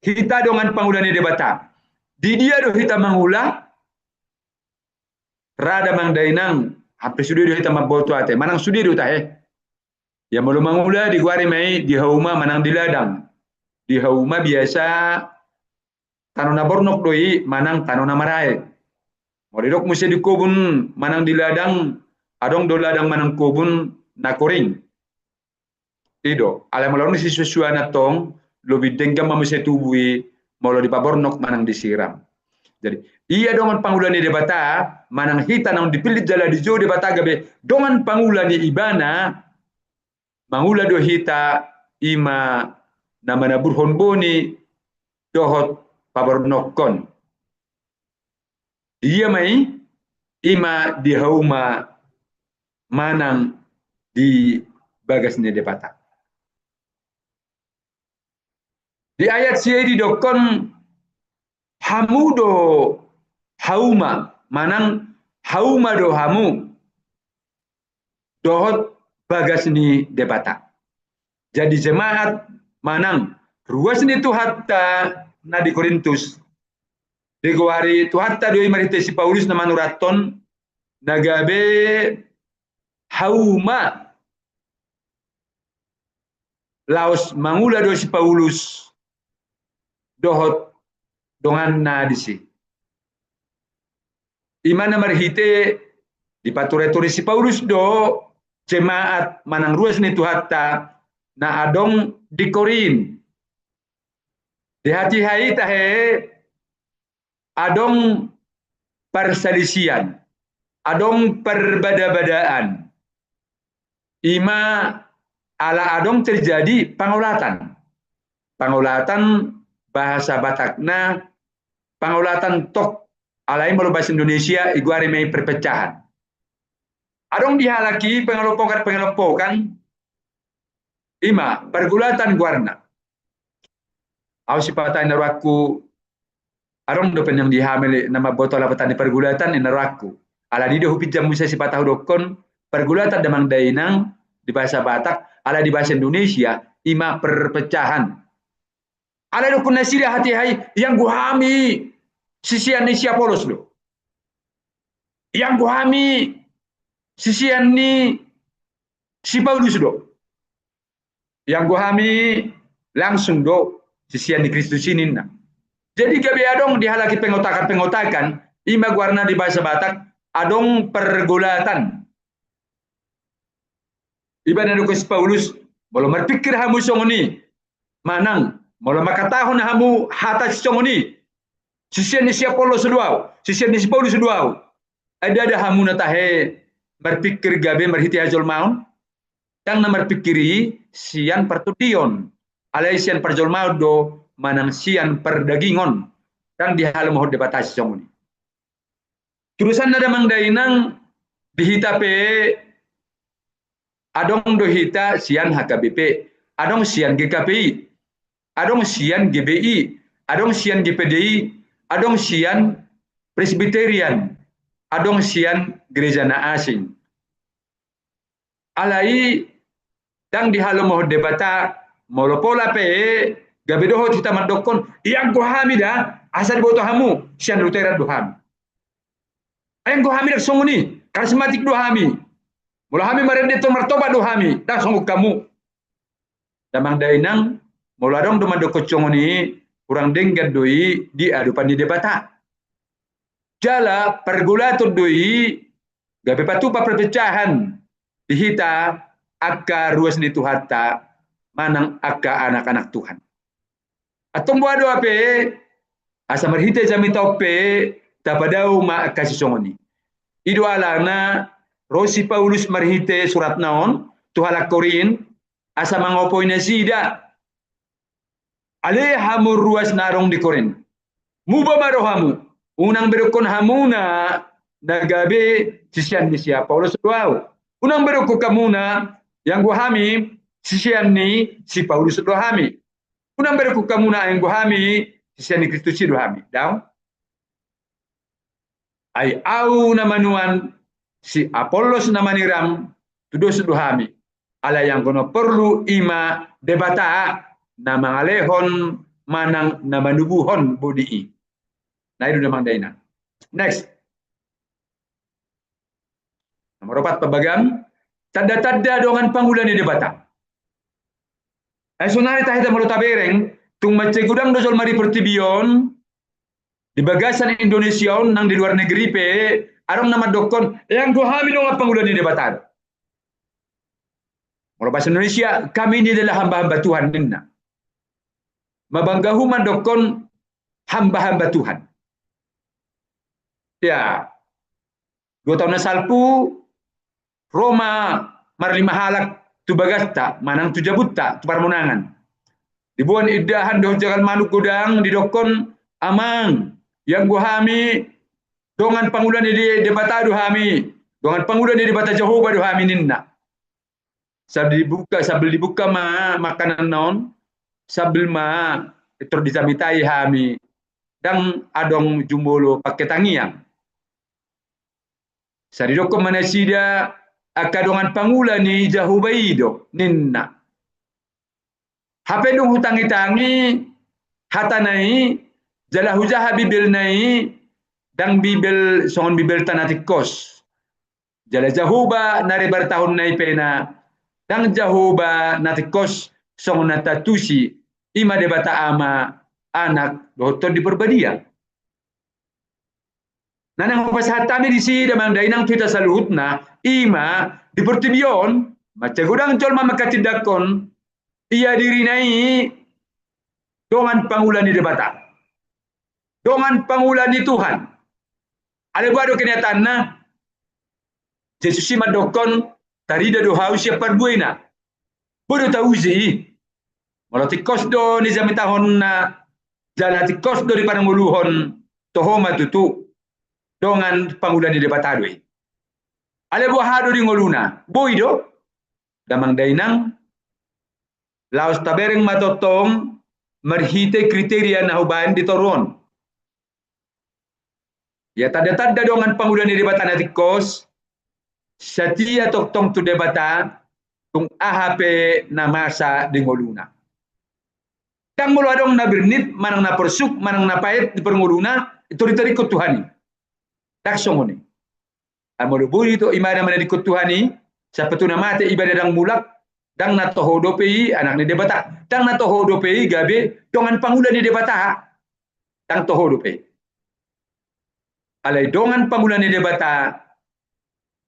Hita dongan pangula ni Debata, di dia do hita mangula? Ra damang dainang, hape sude do hita mamboto ate, manang sude do tahe. Ia molo mangula digoari ma i di hauma manang di ladang. Di hauma biasa tano na bornok do i manang tano na maraek. Molo didok muse di kobun manang di ladang, adong do ladang manang kobun na koring. I do, alai molo adong sisuasuan antong, lobi denggan ma muse tubu i molo dipabornok manang disiram. Jadi, ia dongan pangula ni Debata, manang hita naung dipillit jala dijou Debata gabe dongan pangula ni Ibana, mangula do hita, i ma na manaburhon boni dohot pabornokkon. Di dia ma i? I ma di hauma manang di bagas ni Debata. Di ayat sia i didokkon, hamu do hauma, manang hauma do hamu dohot bagas ni Debata. Jadi jemaat manang ruas ni Tuhanta na di Korintus, digoari Tuhanta do i marhite si Paulus na manurathon, na gabe hauma laos mangula do si Paulus dohot donganna disi. I ma na marhite dipatureture si Paulus do jemaat manang ruas ni Tuhanta na adong di Korint. Di hatiha i tahe adong parsalisian, adong parbadabadaan. I ma ala adong terjadi pangolatan. Pangolatan bahasa Batakna, pangolatan tok, alai molo bahasa Indonesia igoari ma i perpecahan. Adong di halak i pengelompokan-pengelompokan, i ma pergulatan goarna. Ahu sipata i na rohangku, adong dope nang di hami na mamboto lapatan ni pergulatan i na rohangku. Alani do hupinjam muse sipata hudokkon pergulatan damang dainang di bahasa Batak, alai di bahasa Indonesia i ma perpecahan. Alai dokkon nasida hatiha i, ianggo hami sisean ni si Apolos do. Ianggo hami sisean ni si Paulus do. Ianggo hami langsung do sisean ni Kristus i ninna. Jadi gabe adong di halak i pengotakan-pengotakan, i ma goarna di bahasa Batak, adong pergulatan. I ma na didokkon si Paulus, molo marpingkir hamu songon i, manang molo mangkatahon hamu hata sisongon i, sisean ni si Apolos do ahu, sisean ni si Paulus do ahu. Ai ndada hamu na tahe marpingkir gabe marhite hajolmaon? Ndang na marpingkir i sian partondion, alai sian parjolmaon do manang sian pardagingon. Ndang dihalomohon Debata sisongon i. Tudosanna damang dainang, di hita pe adong do hita sian H K B P, adong sian G K P I, adong sian G B I, adong sian G P D I, adong sian Presbyterian, adong sian gereja na asing. Alai ndang dihalomohon Debata, molo pola pe gabe dohot hita mandokkon, ianggo hami da, asa diboto hamu, sian Lutheran do hami. Ianggo hami ndang songon i, karismatik do hami. Molo hami marende tu martobat do hami, ndang songon hamu. Damang dainang, molo adong do mandokkon songon i, hurang denggan do i di adopan ni Debata. Jala pargolaton do i gabe patupa perpecahan di hita angka ruas ni Tuhanta manang angka anak-anak Tuhan. Antong boha do hape, asa marhite jamita on pe tapadao ma angka sisongon i. I do alana ro si Paulus marhite suratna on tu halak Korint, asa mangopoi nasida. Ale hamu ruas na adong di Korint, muba ma rohamu, unang be dokkon hamuna na gabe sisean ni si Apollos do ahu. Unang be dokkon hamuna, ianggo hami sisean ni si Paulus do hami. Unang be dokkon hamuna, ianggo hami sisean ni Kristus i do hami. Daong. Ai ahu na manuan, si Apollos na maniram, tudos do hami. Alai anggo na porlu, i ma Debata na mangalehon manang na manubuhon bodi i. Na i do damang dainang. Next. Nomor opat, pabagam, tanda-tanda dongan pangula ni Debata. Ai sonari tahita molo tabereng, tung mansai godang do jolma di portibi on, di bagasan Indonesia on nang di luar negeri pe, adong na mandokkon, ianggo hami dongan pangula ni Debata do. Molo bahasa Indonesia, kami ini adalah hamba-hamba Tuhan, ninna. Mabangga hu mandokkon hamba-hamba Tuhan. Ya, dua taon na salpu, ro ma marlima halak tu bagasta, manang tu jabunta, tu parmonangan. Diboan indahan dohot jagal manuk godang, didokkon, amang, ianggo hami dongan pangula ni Debata do hami, dongan pangula ni Debata Jahowa do hami, ninna. Sambil dibuka, sambil dibuka ma makanan na on, sambil ma tor dijamitai hami, ndang adong jumolo pangke tangiang. Sai didokkon ma nasida, angka dongan pangula ni Jahowa i do, ninna. Hape dung hutangi-tangi hatana i, jala hujaha Bibelna i, ndang Bibel songon Bibelta na tingkos. Jala Jahowa na rebar tahun na i pe na, ndang Jahowa na tingkos songon na taantusi, i ma Debata Ama, Anak, dohot Tondi Parbadia. Na naeng hupasahat hami disi damang dainang tu hita saluhutna, i ma di portibi on, mansai godang jolma manghatindanghon, ia dirina i dongan pangula ni Debata. Dongan pangula ni Tuhan. Alai boha do kenyataanna? Jesus i mandokkon, tarida do hau sian parbuena. Boi do tauji i. Molo tingkos do nijamitahonna, jala tingkos do niparngoluhon, toho ma tutu dongan pangula ni Debata do i. Alai boha do di ngoluna? Boi do? Damang dainang, laos tabereng ma tongtong marhite kriteria na hubaen di toru on. Ia tanda-tanda dongan pangula ni Debata na tingkos, satia tongtong tu Debata, tung aha pe na masa di ngoluna. Ndang molo adong na bernit, manang na porsuk, manang na paet di parngoluna, tori-tori ingkon Tuhan i. Ndang songon i. Ai molo boi do ibana manadingkon Tuhan i, sampe tu na mate ibana ndang mulak, ndang na toho dope i anak ni Debata. Ndang na toho dope i gabe dongan pangula ni Debata. Ndang toho dope i. Alai dongan pangula ni Debata,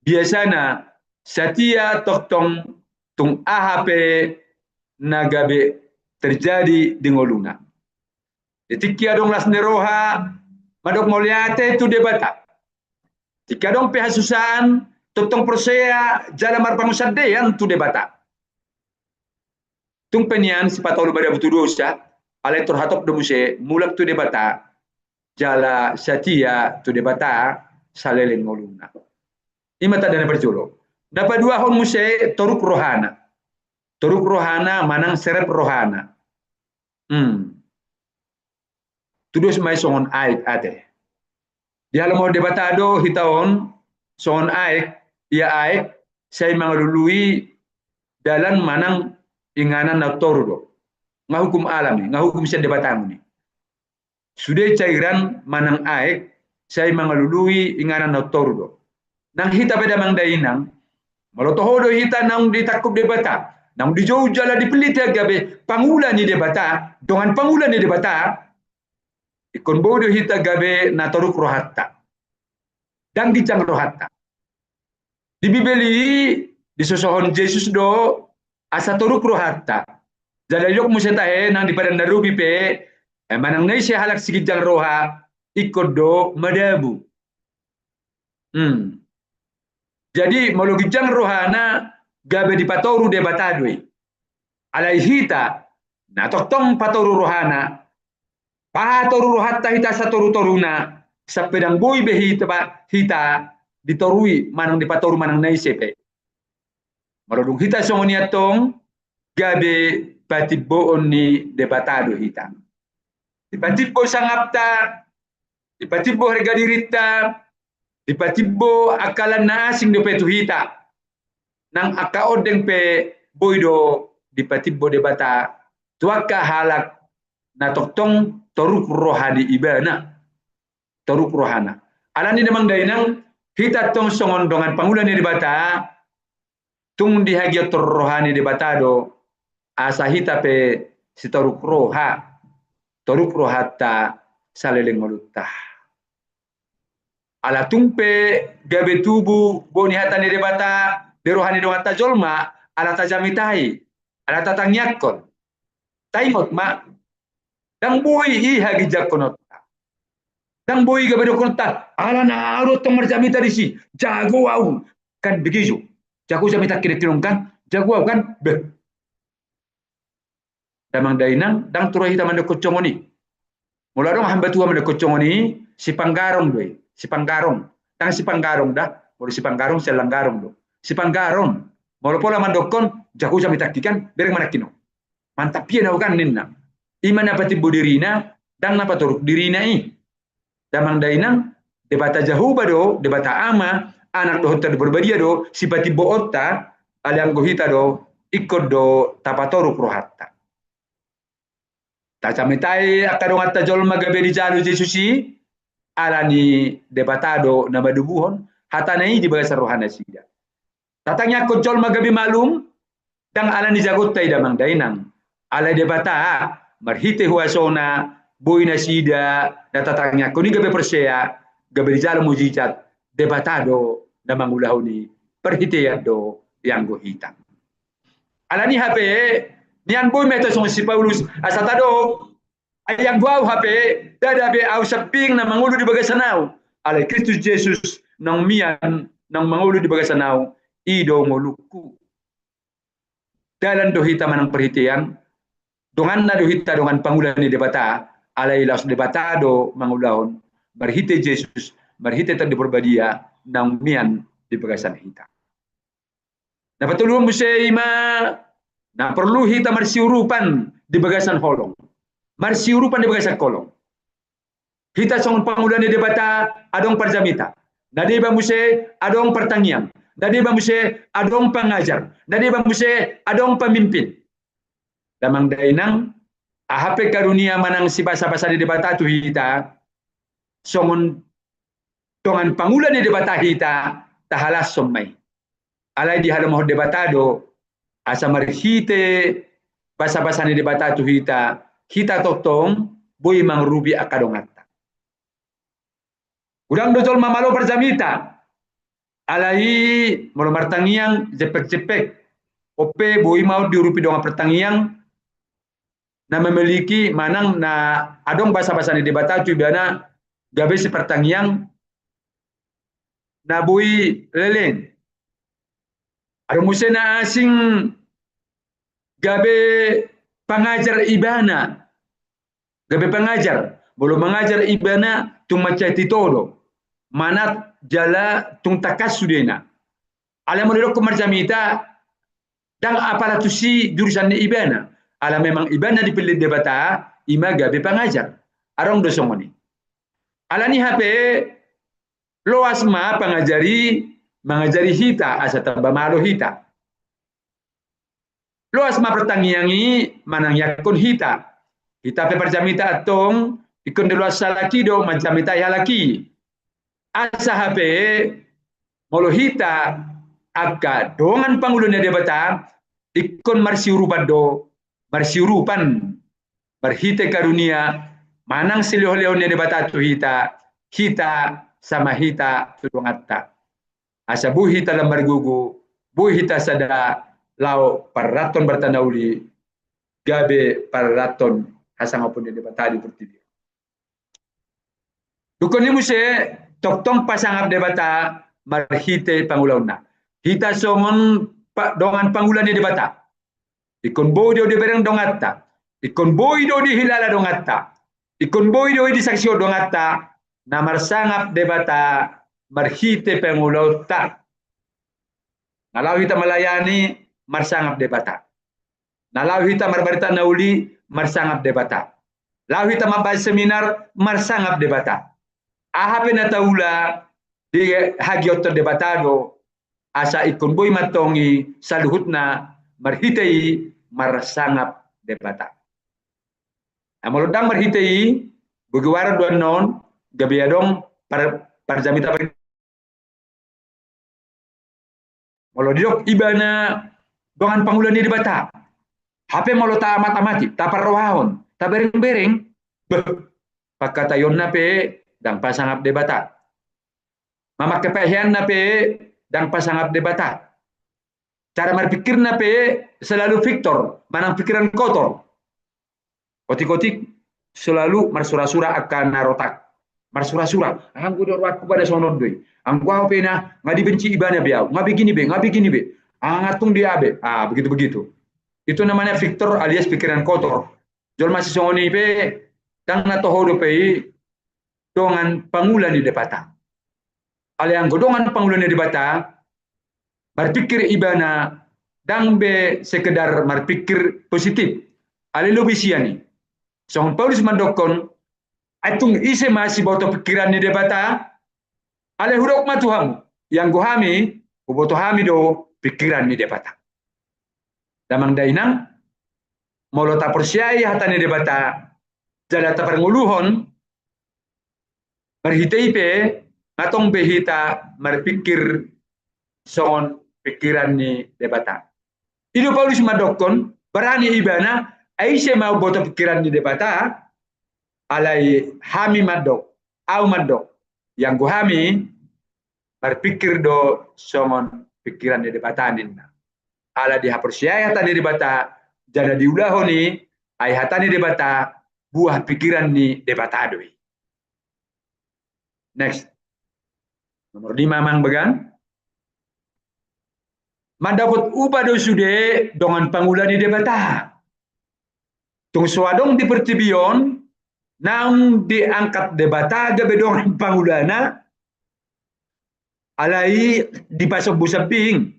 biasana satia tongtong tung aha pe na gabe terjadi di ngoluna. Di tingki adong las ni roha, mandok mauliate tu Debata. Tingki adong pe hasusaan, tongtong porsea, jala marpangunsandean tu Debata. Tung pe nian sipatolu madabu tu dosa, alai tor hatop do muse mulak tu Debata, jala satia tu Debata saleleng ngoluna. I ma tanda na parjolo. Na paduahon muse toruk rohana. Toruk rohana manang serep rohana. Hmm. Tudos ma i songon aek ate. Dihaholongi Debata do hita on songon aek, ia aek sai mangalului dalan manang inganan na toru do. Nga hukum alam i, nga hukum sian Debata i. Sude cairan manang aek sai mangalului inganan na toru do. Nang hita pe damang dainang, molo toho do hita naung ditangkup Debata, naung dijou jala dipillit hita gabe pangula ni Debata, dongan pangula ni Debata, ingkon boi do hita gabe na toruk rohanta. Ndang ginjang rohanta. Di Bibel i disosohon Jesus do asa toruk rohanta. Jala didok muse tahe nang di Padan na Robi pe, eh, manang na ise halak siginjang roha, ingkon do madabu. Hmm. Jadi, molo ginjang rohana, gabe dipatoru Debata do i. Alai hita, na tongtong patoru rohana, patoru rohanta hita satoru-toruna, sampe ndang boi be hita, hita ditorui, manang dipatoru, manang na ise pe. Molo dung hita songon i antong, gabe patimboon ni Debata do hita. Dipatimbo sangapta, dipatimbo harga dirinta, dipatimbo angka lan na asing dope tu hita. Nang angka ondeng pe boi do dipatimbo Debata tu angka halak na tongtong toruk roha ni ibana. Toruk rohana. Alani damang dainang, hita tong songon dongan pangula ni Debata, tung dihagiot roha ni Debata do, asa hita pe sitoruk roha, toruk rohanta saleleng ngolunta. Ala tung pe gabe tubu boni hata ni Debata di roha ni donganta jolma, ala tajamitai, ala tatangiangkon. Taingot ma, ndang boi i haginjangkononta. Ndang boi gabe dohononta, ala na ahu do tong marjamita disi, jago ahu, kan begitu. Jago jamita kiri-kiri kan, jago ahu kan, beh. Damang dainang, ndang tura hita mandok songon i. Molo adong hamba tuha mandok songon i, sipanggarong do i, sipanggarong. Ndang sipanggarong da, molo sipanggarong, siallang garong do. Sipanggarong, molo pola mandokkon, jago jamita ki kan, bereng manangkin on. Mantap ia na ugan ninna. Ima na patimbo dirina, ndang na patoruk dirina i. Damang dainang, Debata Jahowa do, Debata Ama, Anak dohot Tondi Porbadia do, sipatimboonta, alai anggo hita do, ingkon do tapatoruk rohanta. Tajamitai angka donganta jolma gabe dijalo Jesus i, alani Debata do na madubuhon, hatana i di bagasan rohanasida. Tatangiangkon jolma gabe malum, ndang alani jagonta i damang dainang. Alai Debata, marhite huasona, boi nasida, na tatangiangkon i gabe porsea, gabe dijalo mujizat, Debata do, na mangulahon i, parhitean do, ianggo hita. Alani hape, nian boi ma hita songon si Paulus, asa tadok, ai anggo ahu hape, ndada be ahu sambing na mangolu di bagasan ahu. Alai Kristus Jesus, naung mian, naung mangolu di bagasan ahu, i do ngolungku. Dalan do hita manang parhitean, donganna do hita dongan pangula ni Debata, alai laos Debata do mangulahon, marhite Jesus, marhite Tondi Porbadia, naung mian di bagasan hita. Na patoluhon muse ima, na porlu hita marsiurupan di bagasan holong. Marsiurupan di bagasan holong. Hita songon pangula ni Debata adong parjamita. Na deba muse adong partangiang. Na deba muse adong pangajar. Na deba muse adong pamimpin. Damang dainang, aha pe karunia manang sibasabasa ni Debata tu hita, songon dongan pangula ni Debata hita, tahalashon ma i. Alai dihalomahon Debata do, asa marhite basabasa ni Debata tu hita, hita tongtong boi mangurupi angka donganta. Godang do jolma malo parjamita, alai molo martangiang jempek-jempek, on pe boi ma on diurupi dongan partangiang, na memiliki manang na adong basabasa ni Debata tu ibana gabe sipartangiang na boi leleng. Adong muse na asing gabe pangajar ibana, gabe pangajar, molo mangajar ibana tung mansai tito do, manat jala tung tangkas sudena. Alai molo didokkon marjamita, ndang apala tusi jurusan ni ibana. Ala memang ibana dipillit Debata, ima gabe pangajar. Adong do songon i. Alani hape, loas ma pangajari, mangajari hita, asa tamba malo hita. Loas ma partangiang i manangiangkon hita. Hita pe parjamita antong, ingkon diloas halak i do manjamitai halak i. Asa hape, molo hita angka dongan pangula ni Debata, ingkon marsiurupan do, marsiurupan marhite karunia manang silehonlehon ni Debata tu hita, hita sama hita tu donganta. Asa boi hita lam margogo, boi hita sada laho pararathon barita na uli, gabe pararathon hasangapon ni Debata di portibi. Dungkon i muse, tongtong pasangap Debata marhite pangulaonna. Hita songon pa, dongan pangula ni Debata. Ingkon boi do dibereng donganta. Ingkon boi do dihilala donganta. Ingkon boi do disaksihon donganta. Na marsangap Debata marhite pangulaonta. Na laho hita malayani, marsangap Debata. Na laho hita marbarita na uli, marsangap Debata. Laho hita mambahen seminar, marsangap Debata. Aha pe na taula, dihagiothon Debata do, asa ingkon boi ma antong i saluhutna marhite i marsangap Debata. Ai molo ndang marhite i, boi goaran do annon, gabe adong par, parjamita par, molo didok ibana dongan pangula ni Debata. Hape molo taamatamati, taparrohahon, taberengbereng, beh, pangkataionna pe ndang pasangap Debata. Mamangke paheanna pe ndang pasangap Debata. Cara marpikirna pe selalu fiktor, manang pikiran kotor. Otik-otik selalu marsurasura angka na rotak. Marsurasura. Anggo do rohangku pada songon on do i. Anggo ahu pe na nga dibenci ibana be ahu. Nga begini be, nga begini be. Ah, nga tung dia be. Ah, begitu-begitu. Itu namanya fiktor alias pikiran kotor. Jolma sisongon i pe ndang na toho dope i dongan pangula ni Debata. Alai anggo dongan pangula ni Debata, marpikir ibana ndang be sekedar marpikir positif. Alai lobi sian i. Songon Paulus mandokkon, ai tung ise ma siboto pikiran ni Debata? Alai hudok ma tu hamu, ianggo hami, huboto hami do pikiran ni Debata. Damang dainang, molo taporseai hata ni Debata, jala taparngoluhon, marhite i pe, nga tong be hita marpikir songon pikiran ni Debata. I do Paulus mandokkon, barani ibana, ai ise ma huboto pikiran ni Debata? Alai hami mandok, ahu mandok, ianggo hami, marpikir do songon pikiran ni Debata ninna. Ala dihaporseai hata ni Debata, jala diulahon i, ai hata ni Debata, buah pikiran ni Debata do i. Next. Nomor lima amang bagan. Mandapot upa do sude dongan pangula ni Debata. Tung so adong di portibi on, naung diangkat Debata gabe dongan pangulana, alai dipasombu sambing.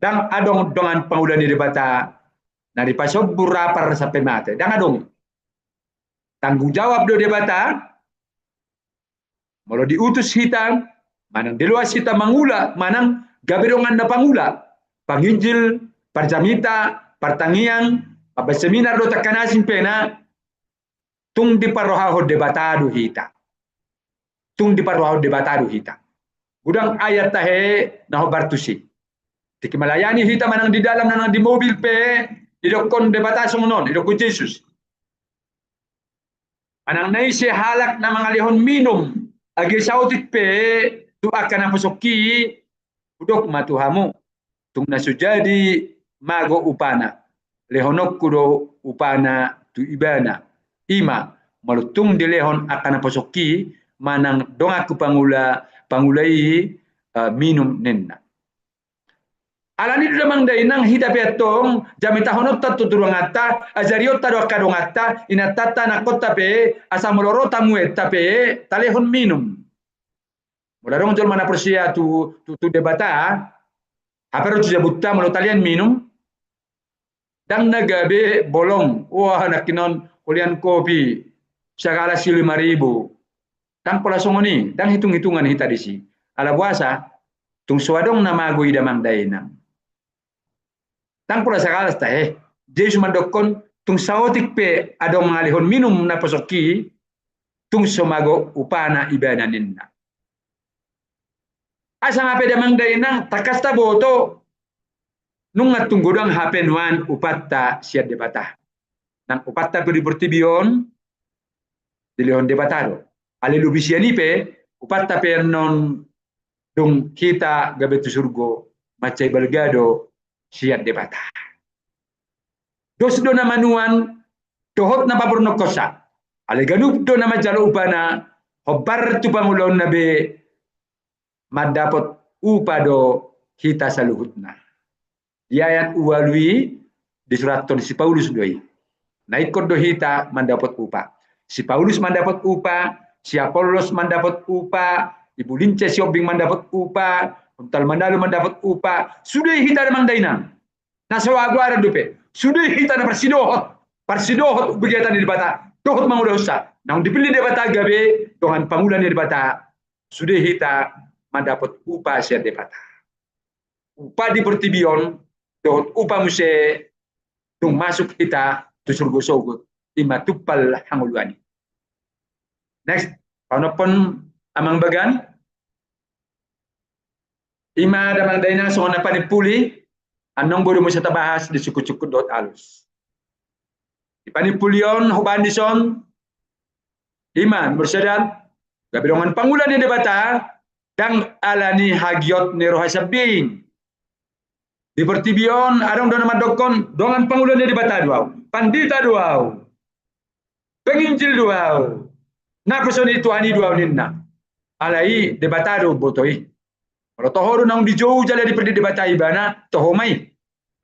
Ndang adong dongan pangula ni Debata na dipasombu rapar sampe mate. Ndang adong. Tanggung jawab do Debata, molo diutus hita, manang diloas hita mangula, manang gabe dongan na pangula, panginjil, parjamita, partangiang, pambaen seminar dohot angka na asing pe na, tung diparrohahon Debata do hita. Tung diparrohahon Debata do hita. Godang ayat tahe na hombar tusi. Tingki malayani hita manang di dalan, manang di mobil pe, didokkon Debata songon on, didokkon Jesus. Manang na ise halak na mangalehon minum, age saotik pe tu angka naposongki, hudok ma tu hamu, tung na so jadi mago upana, lehononku do upana tu ibana. I ma, molo tung dilehon angka naposongki, manang donganku pangula, pangula i, eh, minum ninna. Alani do damang dainang hita pe antong, jamitahononta tu turanganta, ajarionta do angka donganta, inantanta, anakkonta pe, asa molo ro tamuenta pe, talehon minum. Molo adong jolma na porsea tu, tu, tu Debata, hape ro tu jabunta molo talehon minum, ndang na gabe bolong, wah, nangkinon hulean kopi, sagalas i lima ribu. Ndang pola songon i, ndang hitung-hitungan hita disi. Ala boasa, tung so adong na mago i damang dainang. Ndang pola sagalas tahe, Jesus mandokkon, tung saotik pe adong mangalehon minum naposongki, tung so mago upana ibana ninna. Asa hape damang dainang, tangkas taboto, nunga tung godang hape nuaeng upanta sian Debata. Nang upanta pe di portibi on, dilehon Debata do. Alai lobi sian i pe, upanta pe annon dung hita gabe tu surgo, mansai balga do sian Debata. Dos do na manuan dohot na pabornonhonsa. Alai ganup do na manjalo upana, hombar tu pangulaonna be mandapot upa do hita saluhutna. Di ayat ualu i disurathon si Paulus do i. Na ingkon do hita mandapot upa. Si Paulus mandapot upa, si Apollos mandapot upa, Ibu Lince Sihombing mandapot upa, Untal Manalu mandapot upa, sude hita damang dainang. Na saoagoaran dope. Sude hita na parsidohot. Parsidohot begetan ni Debata. Dohot mangulahonsa. Naung dipillit Debata gabe dongan pangula ni Debata. Sude hita mandapot upa sian Debata. Upa di portibi on, dohot upa muse dung masuk hita tu surgo sogot. Ima tumpal hangoluan i. Next, paonomhon amang bagan. Ima damang dainang songon na panimpuli, annon boi do muse tabahas di sungkun-sungkun dohot alus. Di panimpuli on, hubahen dison, ima, mursadan, gabe dongan pangula ni Debata, ndang ala ni hagiot ni roha sambing. Di portibi on, adong do na mandokkon, dongan pangula ni Debata do au, pandita do au, penginjil do au, naposo ni Tuhan i do au ninna. Alai Debata do umboto i. Molo toho do naung dijou jala dipillit Debata ibana, toho ma i.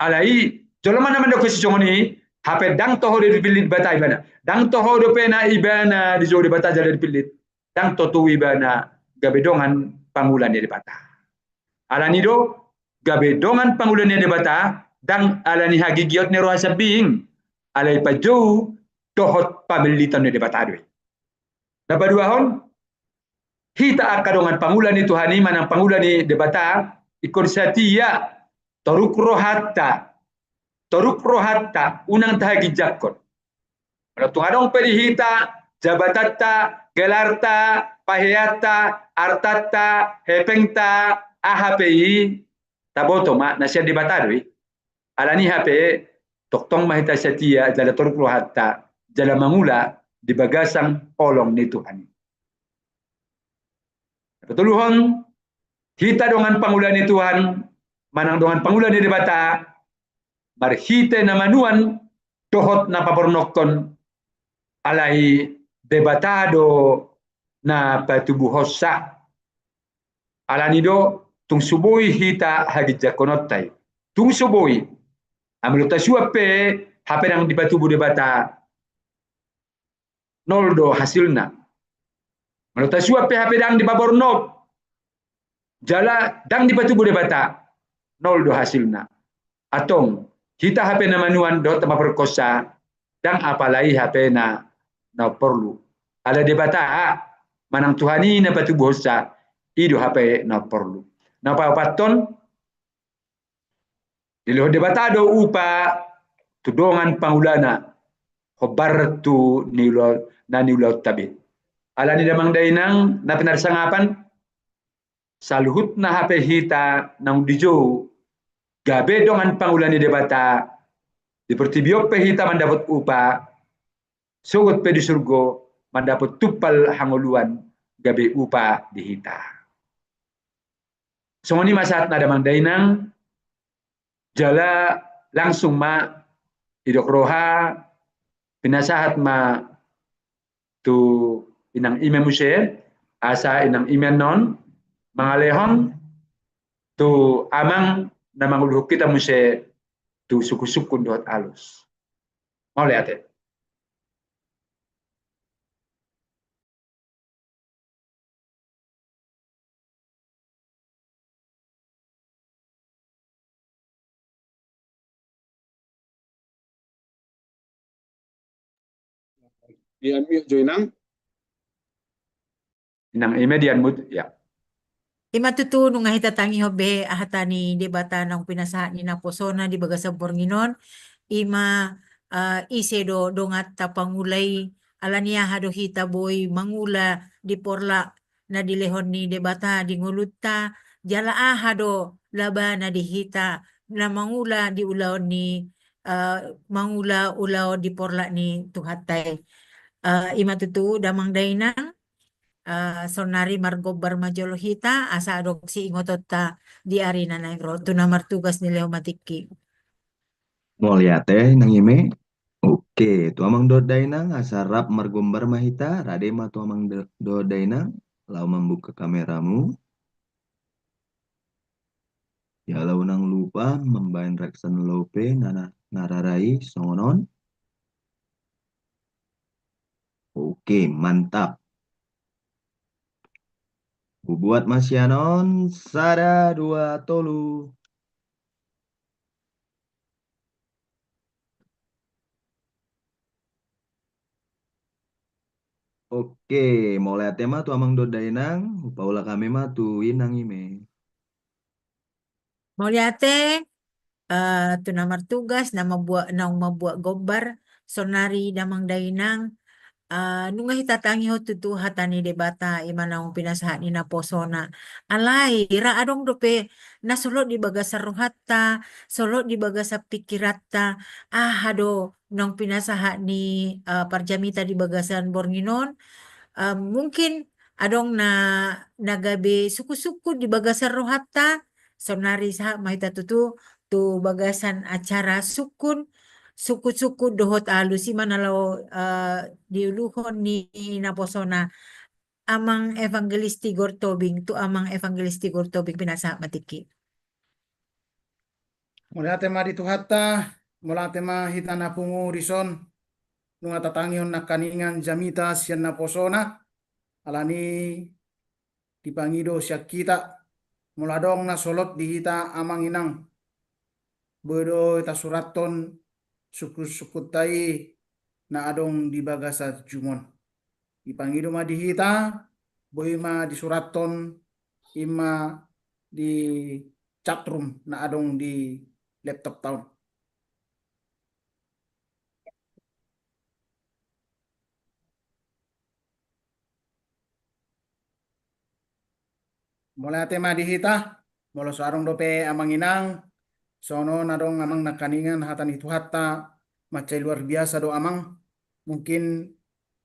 Alai jolma na mandokkon sisongon i, hape ndang toho do dipillit Debata ibana. Ndang toho dope na ibana dijou Debata jala dipillit. Ndang totu ibana gabe dongan pangula ni Debata. Alani do, gabe dongan pangula ni Debata, ndang ala ni hagigiot ni roha sambing, alai pajou dohot pamilliton ni Debata do i. Na paduahon, hita angka dongan pangula ni Tuhan i manang pangula ni Debata, ingkon satia, toruk rohanta, toruk rohanta, unang tahaginjangkon. Molo tung adong pe di hita, jabatanta, gelarta, paheanta, artanta, hepengta, aha pe i, taboto ma, na sian Debata do i. Alani hape, tongtong ma hita satia, jala toruk rohanta, jala mangula di bagasan holong ni Tuhan i. Patoluhon, hita dongan pangula ni Tuhan, manang dongan pangula ni Debata, marhite na manuan dohot na pabornongkon, alai Debata do na patubuhonsa. Alani do, tung so boi hita haginjangkononta i. Tung so boi. Ai molo tasuan pe, hape ndang dipatubu Debata, nol do hasilna. Molo tasuan pe hape ndang dipabornong, jala ndang dipatubu Debata, nol do hasilna. Antong, hita hape na manuan dohot na maporkosa, ndang apala i hape na, na porlu. Ala Debata, manang Tuhan i na patubuhonsa, i do hape na porlu. Na paopathon, dilehon Debata do upa tu dongan pangulana, hombar tu niula-, na niulaonta be. Alani damang dainang, na pinarsangapan, saluhutna hape hita naung dijou, gabe dongan pangula ni Debata, di portibi on pe hita mandapot upa, sogot pe di surgo, mandapot tumpal hangoluan, gabe upa di hita. Songon i ma sahatna damang dainang, jala langsung ma didok roha, pinasahat ma tu inang ime muse, asa inang ime annon mangalehon tu amang na manguluhon hita muse tu sungkun-sungkun dohot alus. Mauliate. Di unmute jo inang. Inang ime di unmute, ya. Ima tutu nunga hita tangihon be hata ni Debata naung pinasahat ni naposona di bagasan borngin on, ima, eh, ise do donganta pangula i, alani aha do hita boi mangula di porlak na dilehon ni Debata di ngolunta, jala aha do labana di hita na mangula di ulaon ni, eh, mangula ulaon di porlak ni Tuhanta i. Eh, ima tutu damang dainang, eh, saonnari margombar ma jolo hita asa adong siingotonta di ari na naeng ro. Tu na martugas nilehon ma tingki. Mauliate nang ime. Oke, tu amang dohot dainang asa rap margombar ma hita, rade ma tu amang do-, dohot dainang, laho mambuka kameramu. Jala unang lupa mambaen reaction lope na, na, na rara i songon on. Oke, mantap. Hubuat ma sian on, sada, dua, tolu. Oke, mauliate ma tu amang dohot dainang, hupaulak hami ma tu inang ime. Mauliate, eh, tu na martugas, na mambuat, naung mambuat gombar, saonnari damang dainang, eh, nunga hita tangihon tutu hata ni Debata, ima naung pinasahat ni naposona. Alai, ra adong dope na solot di bagasan rohanta, solot di bagasan pikiranta, aha do naung pinasahat ni, eh, parjamita di bagasan borngin on. Eh, mungkin adong na, na gabe sungkun-sungkun di bagasan rohanta, saonnari sahat ma hita tutu tu bagasan acara sungkun, sungkun-sungkun dohot alus, ima na laho, eh, diuluhon ni naposona. Amang Evangelis Tigor Tobing, tu amang Evangelis Tigor Tobing pinasahat ma tingki. Mauliate ma di Tuhanta, mauliate ma hita na pungu dison, nunga tatangihon nangkaningan jamita sian naposona, alani dipangido sian hita, molo adong na solot di hita amang inang, boi do tasurathon sungkun-sungkunta i na adong di bagasan jumon. Dipangido ma di hita, boi ma disurathon ima di chat room na adong di laptopta on. Mauliate ma di hita, molo so adong dope amang inang, songon on adong amang nangkaningan hata ni Tuhanta, mansai luar biasa do amang, mungkin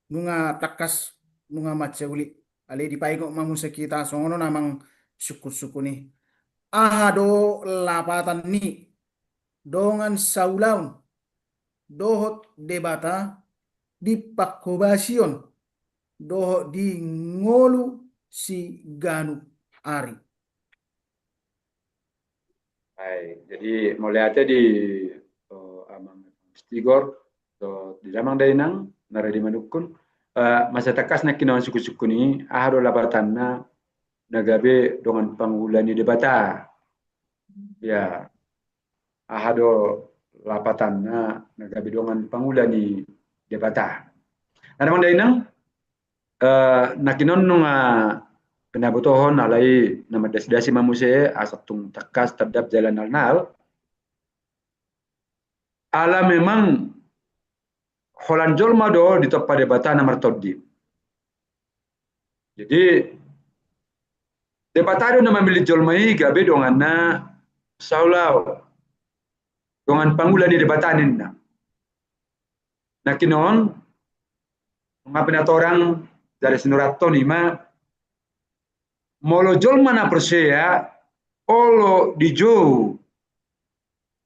nunga tangkas, nunga mansai uli. Alai dipaingot ma muse hita songon on amang sungkun-sungkun i. Aha do lapatan ni dongan saulaon dohot Debata di panghobasion dohot di ngolu siganup ari. Baik, jadi mauliate di, eh, amang Tigor, dohot di damang dainang na rade manungkun, eh, mansai tangkas nangkin on sungkun-sungkun i, aha do lapatanna na gabe dongan pangula ni Debata. Ya, aha do lapatanna na gabe dongan pangula ni Debata. Na damang dainang, eh, nangkin on nunga pinabotohon, alai na mandasdasi ma muse asa tung tangkas tandap jala nalnal. Ala memang holan jolma do ditompa Debata na martondi. Jadi Debata do na mamillit jolma i gabe donganna saulaon, dongan pangula ni Debata ninna. Nangkin on, nunga pinatorang jala sinurathon ima, molo jolma na porsea olo dijou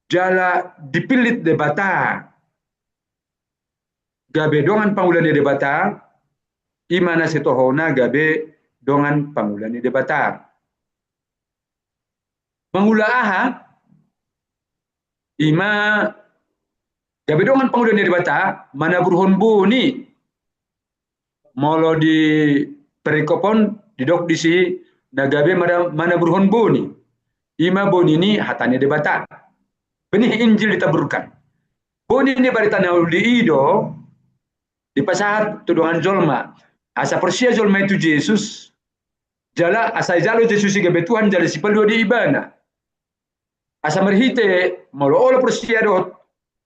jala dipillit Debata gabe dongan pangula ni Debata, ima na sitohona gabe dongan pangula ni Debata. Mangula aha? Ima gabe dongan pangula ni Debata, manaburhon boni. Molo di perikop on didok disi na gabe mana-, manaburhon boni. Ima boni ni hata ni Debata. Benih Injil ditaburkan. Boni ni barita na uli i do dipasahat tu dongan jolma. Asa porsea jolma i tu Jesus. Jala asa dijalo Jesus i gabe Tuhan jala sipalua di ibana. Asa marhite molo olo porsea dohot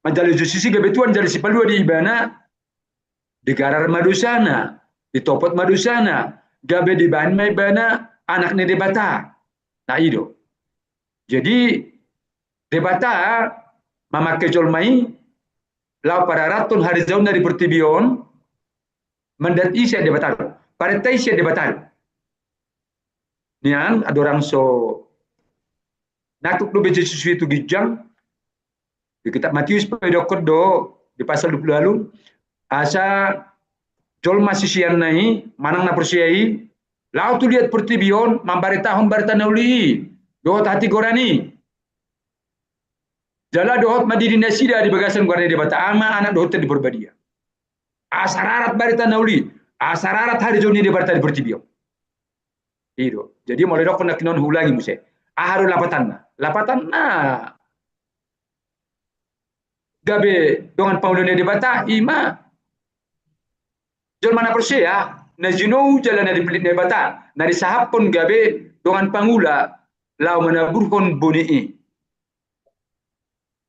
manjalo Jesus i gabe Tuhan jala sipalua di ibana, digarar ma dosana, ditopot ma dosana, gabe dibaen ma ibana anak ni Debata. Nah, i do. Jadi Debata mamangke jolma i laho pararathon harijaonna di portibi on, mandat i sian Debata do, parenta i sian Debata do. Nian adong orang so nakuk dope Jesus i tu ginjang. Di kitab Matius pe didok do di pasal dua pulu ualu, asa jolma siseanna i manang na porsea i laho tu liat portibi on mambaritahon barita na uli i dohot hatigoran i. Jala dohot mandidi nasida di bagasan goar ni Debata Ama, Anak dohot Tondi Parbadia. Asa rarat barita na uli, asa rarat harijou ni Debata di portibi on. I do. Jadi molo didokkon nangkinon, huulangi muse. Aha do lapatanna? Lapatanna gabe dongan pangula ni Debata, i ma jolma na porsea, na jinou jala na dipillit ni Debata, na disahaphon gabe dongan pangula laho manaburhon boni i.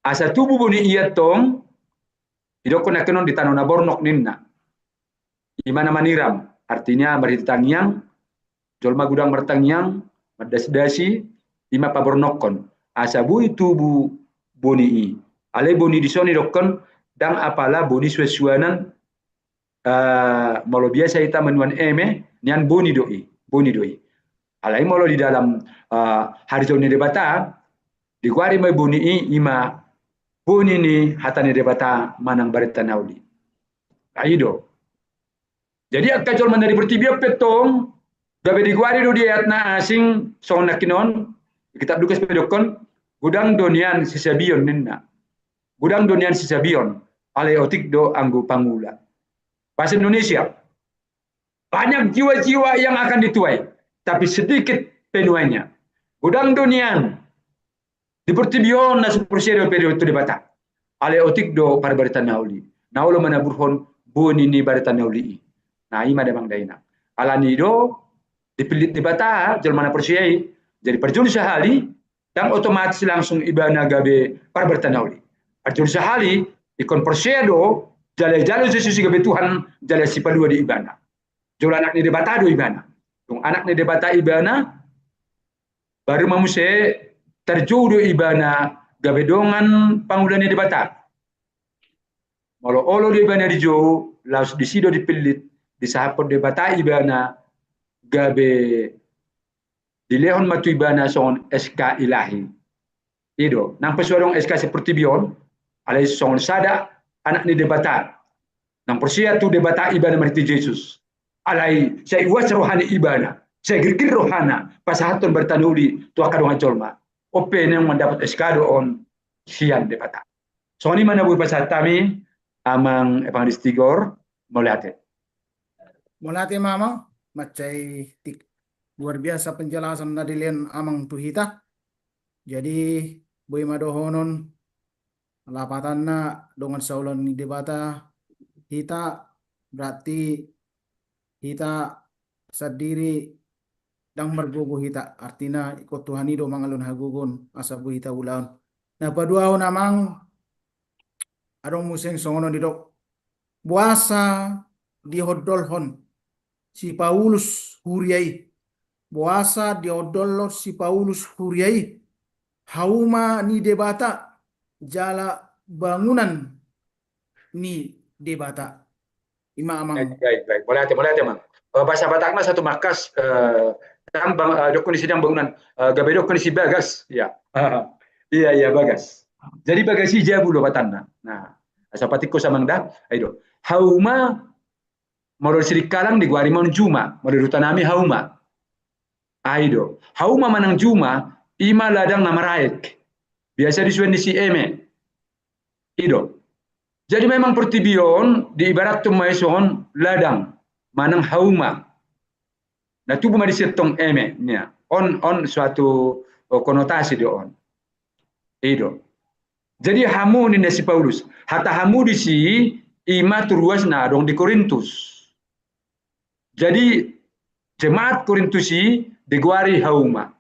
Asa tubu boni i antong, didokkon nangkinon, di tano na bornok ninna. I ma na maniram, artinya marhite tangiang, jolma godang martangiang, mandasdasi, i ma pabornokkon. Asa boi tubu boni i. Alai boni dison didokkon, ndang apala boni suansuanan, eh, molo biasa hita manuan eme, nian boni do i, boni do i. Alai molo di dalam, eh, harijou ni Debata, digoari ma boni i, i ma boni ni hata ni Debata manang barita na uli. Nah, i do. Jadi angka jolma na di portibi on pe antong gabe digoari do di ayat na asing songon nangkinon, di kitab Lukas pe didokkon, godang do nian sisabion ninna. Godang do nian sisabion, alai otik do anggo pangula. Bahasa Indonesia, banyak jiwa-jiwa yang akan dituai, tapi sedikit penuainya. Godang do nian di portibi on na so porsea dope tu Debata, alai otik do parbarita na uli, na olo manaburhon boni ni barita na uli i. Nah, i ma damang dainang. Alani do dipillit Debata jolma na porsea i, jadi parjolo sahali ndang otomatis langsung ibana gabe parbarita na uli. Parjolo sahali ingkon porsea do, jala dijalo Jesus i gabe Tuhan jala sipalua di ibana. Jolo anak ni Debata do ibana. Dung anak ni Debata ibana, baru ma muse tarjou do ibana gabe dongan pangula ni Debata. Molo olo do ibana dijou, laos disi do dipillit, disahaphon Debata ibana, gabe dilehon ma tu ibana songon S K Ilahi. I do, nang pe so adong S K siportibi on, alai songon sada anak ni Debata. Nang porsea tu Debata ibana marhite Jesus. Alai sai uas roha ni ibana, sai girgir rohana pasahathon barita na uli tu angka dongan jolma. On pe naung mandapot S K do on sian Debata. Songon i ma na boi pasahat hami, Amang Evangelis Tigor, mauliate. Mauliate ma Amang, mansai tik luar biasa penjelasan na dilehon Amang tu hita. Jadi boi ma dohonon lapatanna dongan saulaon ni Debata hita, berarti hita sandiri ndang margogo hita, artina ingkon Tuhan i do mangalehon hagogoon asa boi hita ulaon. Na paduahon Amang, adong muse songon on didok, boasa diondolhon si Paulus huria i, boasa diondolhon si Paulus huria i, hauma ni Debata jala bangunan ni Debata. I ma Amang. Baik, baik, baik. Mauliate, mauliate Amang. Eh, bahasa Batakna sahat tu mangkas, eh, ndang bang-, eh, dokkon disi ndang bangunan, eh, gabe dokkon disi bagas. Iya. Iya, iya, bagas. Jadi bagas i jabu lapatanna. Nah, asa patik ho Amang da. Ai do. Hauma, molo di Sidikalang digoari ma on juma, molo di huta nami hauma. Ai do. Hauma manang juma, i ma ladang na maraek. Biasa disuan disi eme. I do. Jadi memang portibi on diibarathon ma i songon ladang manang hauma. Na tubu ma disi antong eme, ninna. On, on suatu, oh, konotasi do on. I do. Jadi hamu ninna si Paulus. Hata hamu disi i ma tu ruas na adong di Korintus. Jadi jemaat Korintus i digoari hauma.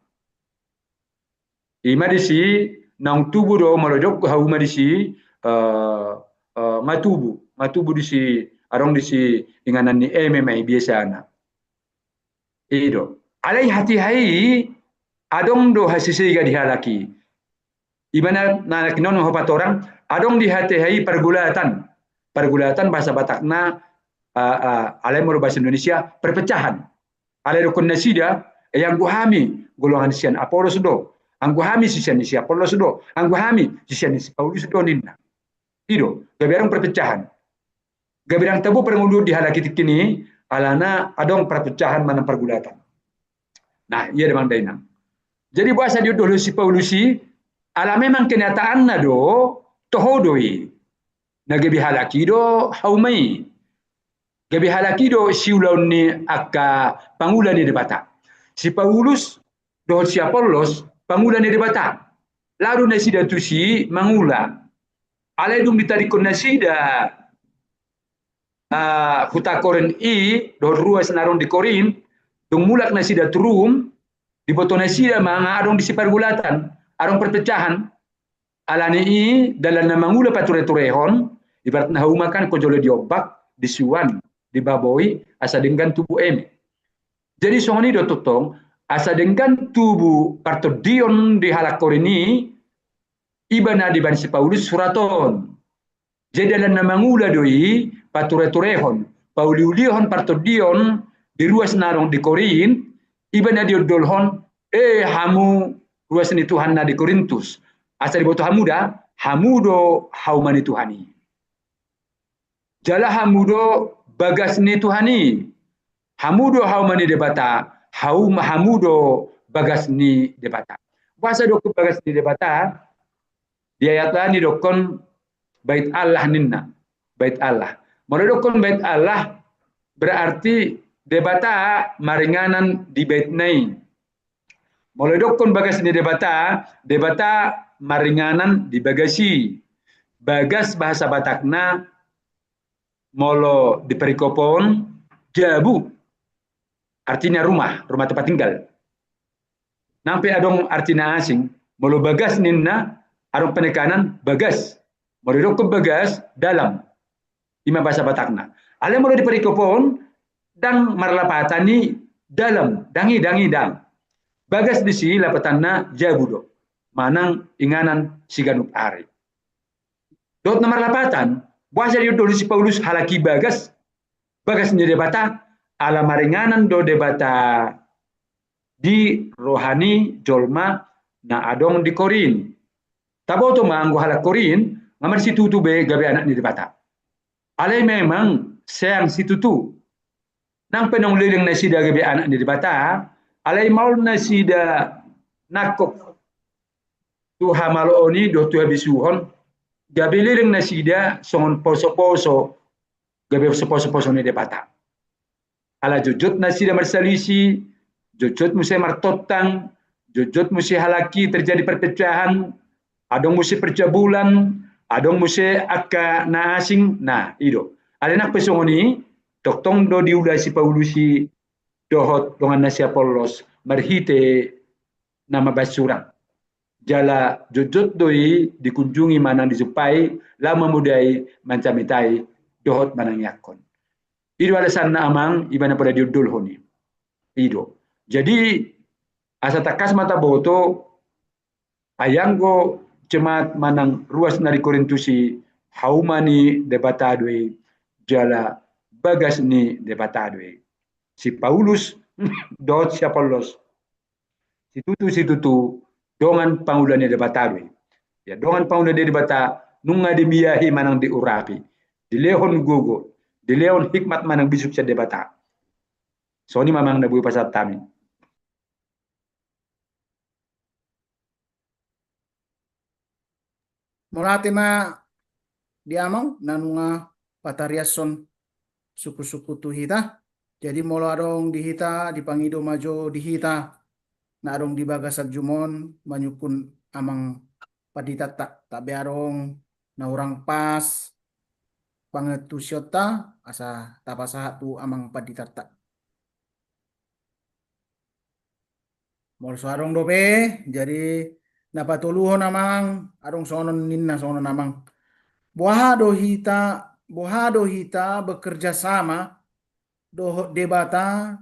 I ma disi naung tubu do, molo didok hauma disi, eh, eh, matubu, matubu disi, adong disi inganan ni eme ma i biasana. I do. Alai hatiha i adong do hasiseiga di halak i. Ibana na naeng on hupatorang, adong di hata i pargulatan. Pargulatan bahasa Batakna, a, a, alai molo bahasa Indonesia, perpecahan. Alai didokkon nasida, e, anggo hami golongan sian Apolos do, anggo hami sisean ni si Apolos do, anggo hami sisean ni si Paulus do ninna. I do, gabe adong perpecahan. Gabe ndang tabo parngoluon di halak i tingki i, alana adong perpecahan manang pargulatan. Nah, ia damang dainang. Jadi boasa diondolhon si Paulus i, ala memang kenyataanna do, toho do i. Na gabe halak i do hauma i. Gabe halak i do siulaon ni angka pangula ni Debata. Si Paulus dohot si Apolos pangula ni Debata. Laho do nasida tusi mangula. Alai dung ditadingkon nasida, ah, huta Korint i dohot ruas na adong di Korint, dung mulak nasida tu Rum, diboto nasida ma nga adong disi pargulatan, adong perpecahan. Alani i dalan na mangula patureturehon, ibaratna hauma kan, anggo jolo diombak, disuan, dibaboi, asa denggan tubu eme. Jadi songon i do tongtong, asa denggan tubu partondion di halak Korint i, ibana dibaen si Paulus surat on. Jadi dalan na mangula do i patureturehon, pauliulihon partondion di ruas na adong di Korint, ibana diondolhon, e hamu ruas ni Tuhan na di Korintus. Asa diboto hamu da, hamu do hauma ni Tuhan i. Jala hamu do bagas ni Tuhan i. Hamu do hauma ni Debata, haum-, hamu do bagas ni Debata. Boasa didokkon bagas ni Debata? Di ayat an didokkon Bait Allah ninna. Bait Allah. Molo didokkon Bait Allah, berarti Debata maringanan di baitna i. Molo didokkon bagas ni Debata, Debata maringanan di bagas i. Bagas bahasa Batakna, molo di perikop on, jabu. Artina rumah, rumah tempat tinggal. Nang pe adong arti na asing, molo bagas ninna, adong penekanan bagas. Molo didokkon bagas, dalam. I ma bahasa Batakna. Alai molo di perikop on, ndang marlapatan i dalam, ndang i, ndang i, ndang. Bagas disi lapatanna jabu do. Manang inganan siganup ari. Dohot na marlapatan, boasa diondolhon si Paulus halak i bagas, bagas ni Debata, ala maringanan do Debata di roha ni jolma na adong di Korint. Taboto ma anggo halak Korint, nga marsitutu be gabe anak ni Debata. Alai memang seang situtu. Nang pe naung leleng nasida gabe anak ni Debata, alai maol nasida nangkok tu hamaloon i dohot tu habisuhon, gabe leleng nasida songon posoposo, gabe so posoposo ni Debata. Ala jotjot nasida marsalisi, jotjot muse martontang, jotjot muse halak i terjadi perpecahan, adong muse percabulan, adong muse angka na asing, nah, i do. Alai nang pe songon i, tongtong do diula si Paulus i dohot donganna si Apollos marhite na mambahen surang. Jala jotjot do i dikunjungi manang dijumpai, laho mamodai, mancamitai, dohot manangiangkon. I do alasanna amang, ibana poda diondolhon i. I do. Jadi, asa tangkas ma taboto, ai anggo jemaat manang ruas na di Korintus i, hauma ni Debata do i, jala bagas ni Debata do i. Si Paulus dohot si Apollos, situtu, situtu dongan pangula ni Debata do i. Ya, dongan pangula ni Debata, nunga dimiahi manang diurapi, dilehon gogo, dilehon hikmat manang bisuk sian Debata. Songon i ma amang na boi pasahat hami. Mauliate ma di amang na nunga patariashon sungkunsungkun tu hita. Jadi molo adong di hita, dipangido ma jo di hita na adong di bagasan jumon manyungkun amang panditanta, tabe adong na hurang pas pangantusionta, asa tapasahat tu amang panditanta. Molo so adong dope, jadi na patoluhon amang, adong songon on ninna, songon on amang. Boha do hita, boha do hita bekerja sama dohot Debata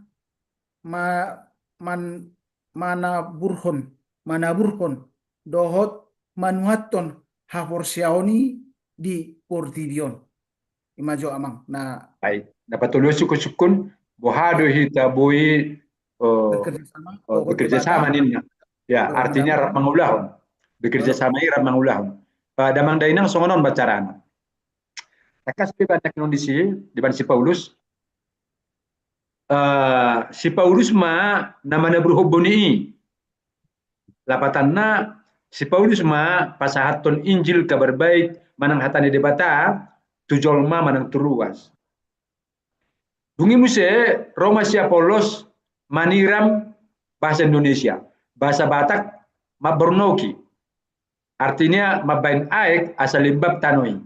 ma-, man-, manaburhon, manaburhon dohot manuathon haporseaon i di portibi on. Ima jo amang na. Baik, na patoluhon sungkun-sungkun, boha do hita boi, eh, bekerja sama, eh, bekerja sama ninna. Ya, artinya rap mangulahon. Bekerja sama i rap mangulahon. Eh, damang dainang songon on ma carana. Tangkas pe baen na di si, dibaen si Paulus. Eh, si Paulus ma na manaburhon boni i. Lapatanna, si Paulus ma pasahathon Injil, Kabar Baik manang hata ni Debata tu jolma manang tu ruas. Dung i muse ro ma si Apollos maniram, bahasa Indonesia, bahasa Batak mambornoki. Artinya mambaen aek asa lembab tano i.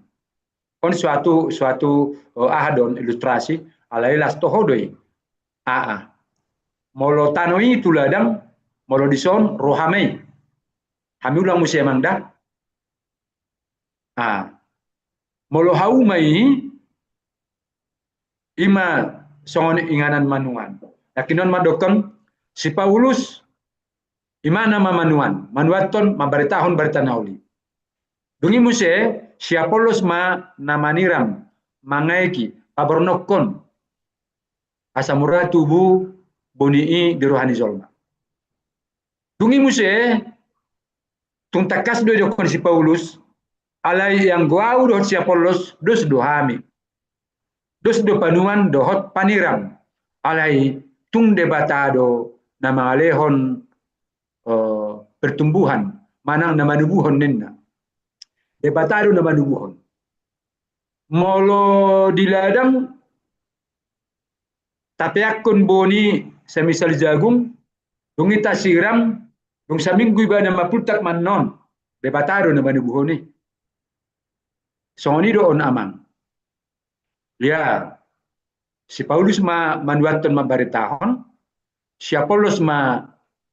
On suatu, suatu, eh, aha do on, ilustrasi, alai las toho do i. Aa. Molo tano i tu ladang, molo dison roha ma i. Hami ulang muse amang da. Ah. Molo hauma i, ima songon inganan manuan. Nangkinon mandokkon si Paulus, imana ma manuan, manuathon, mambaritahon barita na uli. Dung i muse si Apollos ma na maniram, mangaeki, pabornokkon, asa mura tubu boni i di roha ni jolma. Dung i muse, tung tangkas do idokkon si Paulus, alai anggo ahu dohot si Apollos, dos do hami. Dos do panuan dohot paniram, alai tung Debata do na mangalehon, eh, pertumbuhan, manang na manubuhon ninna. Debata do na manubuhon. Molo di ladang, tapeakkon boni semisal jagung, dung i tasiram, dung saminggu ibana mapultak mannon, Debata do na manubuhon i. Songon i do on amang. Ya, si Paulus ma manuathon mambaritahon, si Apollos ma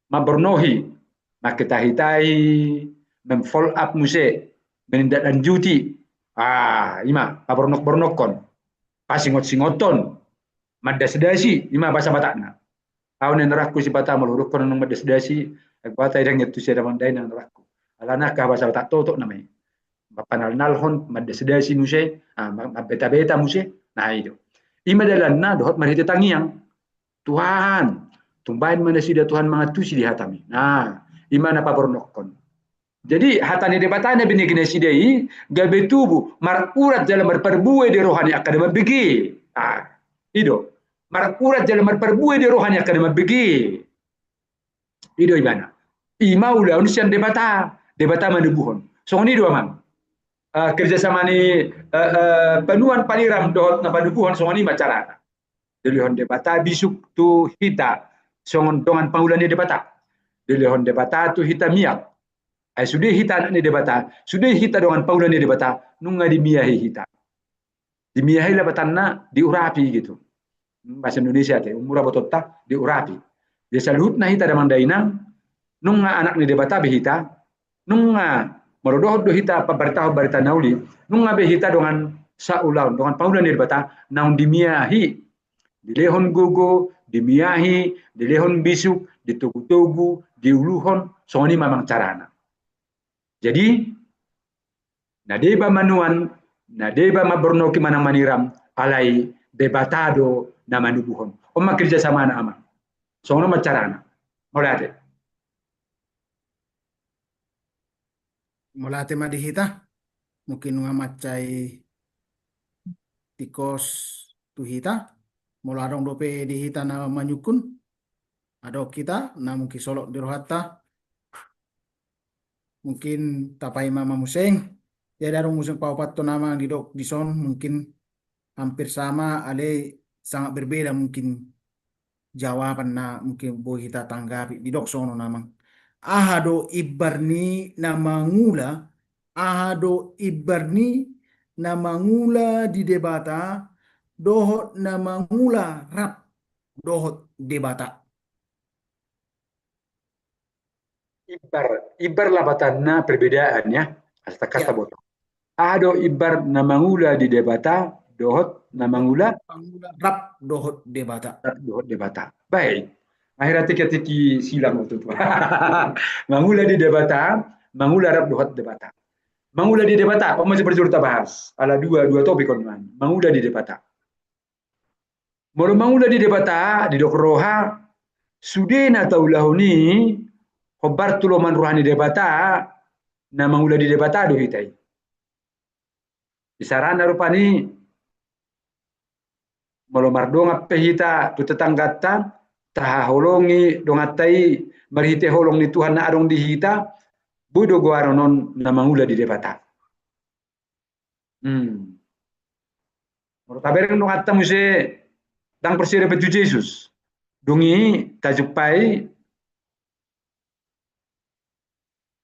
mambornohi, makitahitai, memfollow up muse, menindaklanjuti. Ah, ima, pabornok-bornokkon, pasingot-singothon, mandasdasi, ima bahasa Batakna. Ahu na inorangku si Batak molo hudokkon nang mandasdasi, aek Batak idang tu sia damang dainang inorangku. Alana angka bahasa Batak totok nama i. Mampanalnalhon, mandasdasi muse, ah, ma-, mambeta-beta muse, na i do. Ima dalanna dohot marhite tangiang. Tuhan, tung baen ma nasida Tuhan mangantusi di hataMi. Nah, ima na pabornokkon. Jadi hata ni Debata na binege nasida i gabe tubu, marurat jala marparbue di roha ni angka na mambege. Ah, i do. Marurat jala marparbue di roha ni angka na mambege. I do ibana. Ima ulaon sian Debata, Debata manubuhon. Songon i do amang. Eh, kerjasama ni, eh, eh, panuan, paniram dohot na manubuhon, songon i ma carana. Dilehon Debata bisuk tu hita songon dongan pangula ni Debata. Dilehon Debata tu hita miak. Ai sude hita anak ni Debata, sude hita dongan pangula ni Debata, nunga dimiahi hita. Dimiahi lapatanna diurapi gitu. Bahasa Indonesia te, umur abotonta diurapi. Jadi saluhutna hita damang dainang, nunga anak ni Debata be hita, nunga molo dohot do hita pambaritahon barita na uli, nunga be hita dongan saulaon, dongan pangula ni Debata, naung dimiahi, dilehon gogo, dimiahi, dilehon bisuk, ditogu-togu, diuluhon, songon i ma amang carana. Jadi, na deba manuan, na deba mambornoki manang maniram, alai Debata do na manubuhon. On ma kerjasamana amang. Songon on ma carana. Mauliate. Mauliate ma di hita. Mungkin nunga mansai tingkos tu hita. Molo adong dope di hita na manyungkun. Adong hita na mungkin solot di rohanta. Mungkin tapaima ma muse. Jadi adong muse paopathon amang didok dison mungkin hampir sama, alai sangat berbeda mungkin jawaban na mungkin boi hita tanggapi. Didok songon on amang. Aha do imbar ni na mangula, aha do imbar ni na mangula di Debata, dohot na mangula rap dohot Debata. Imbar, imbar lapatanna perbedaan ya. Asa tangkas taboto. Aha do imbar na mangula di Debata, dohot na mangula. Mangula rap dohot Debata. Rap dohot Debata. Baik. Akhirna tiki-tiki silang waktu itu. Mangula di Debata, mangula rap dohot Debata. Mangula di Debata, apa masih perlu kita bahas? Ala dua, dua topik on. Mangula di Debata. Molo mangula di Debata, didok roha, sude na taulahon i, hombar tu lomo ni roha ni Debata, na mangula di Debata do hita i. Isarana rupani, molo mardongan pe hita tu tetanggata, tahaholongi donganta i, marhite holong ni Tuhan na adong di hita, boi do goaron on na mangula di Debata. Hmm. Molo tabereng donganta muse, ndang porsea dope tu Jesus. Dung i tajumpai,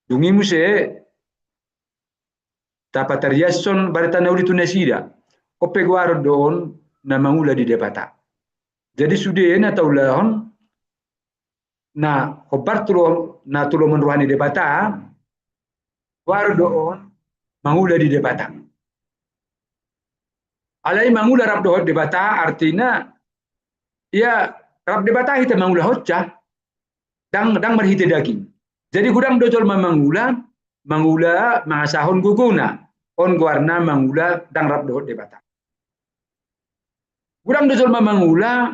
dung i muse, tapatariashon barita na uli tu nasida. On pe goaron do on na mangula di Debata. Jadi sude na taulahon, na hombar tu lo-, na tu lomo ni roha ni Debata, goaron do on mangula di Debata. Alai mangula rap dohot Debata artina, ia rap Debata hita mangulahonsa, ndang, ndang marhite daging. Jadi godang do jolma mangula, mangula mangasahon gogona, on goarna mangula ndang rap dohot Debata. Godang do jolma mangula,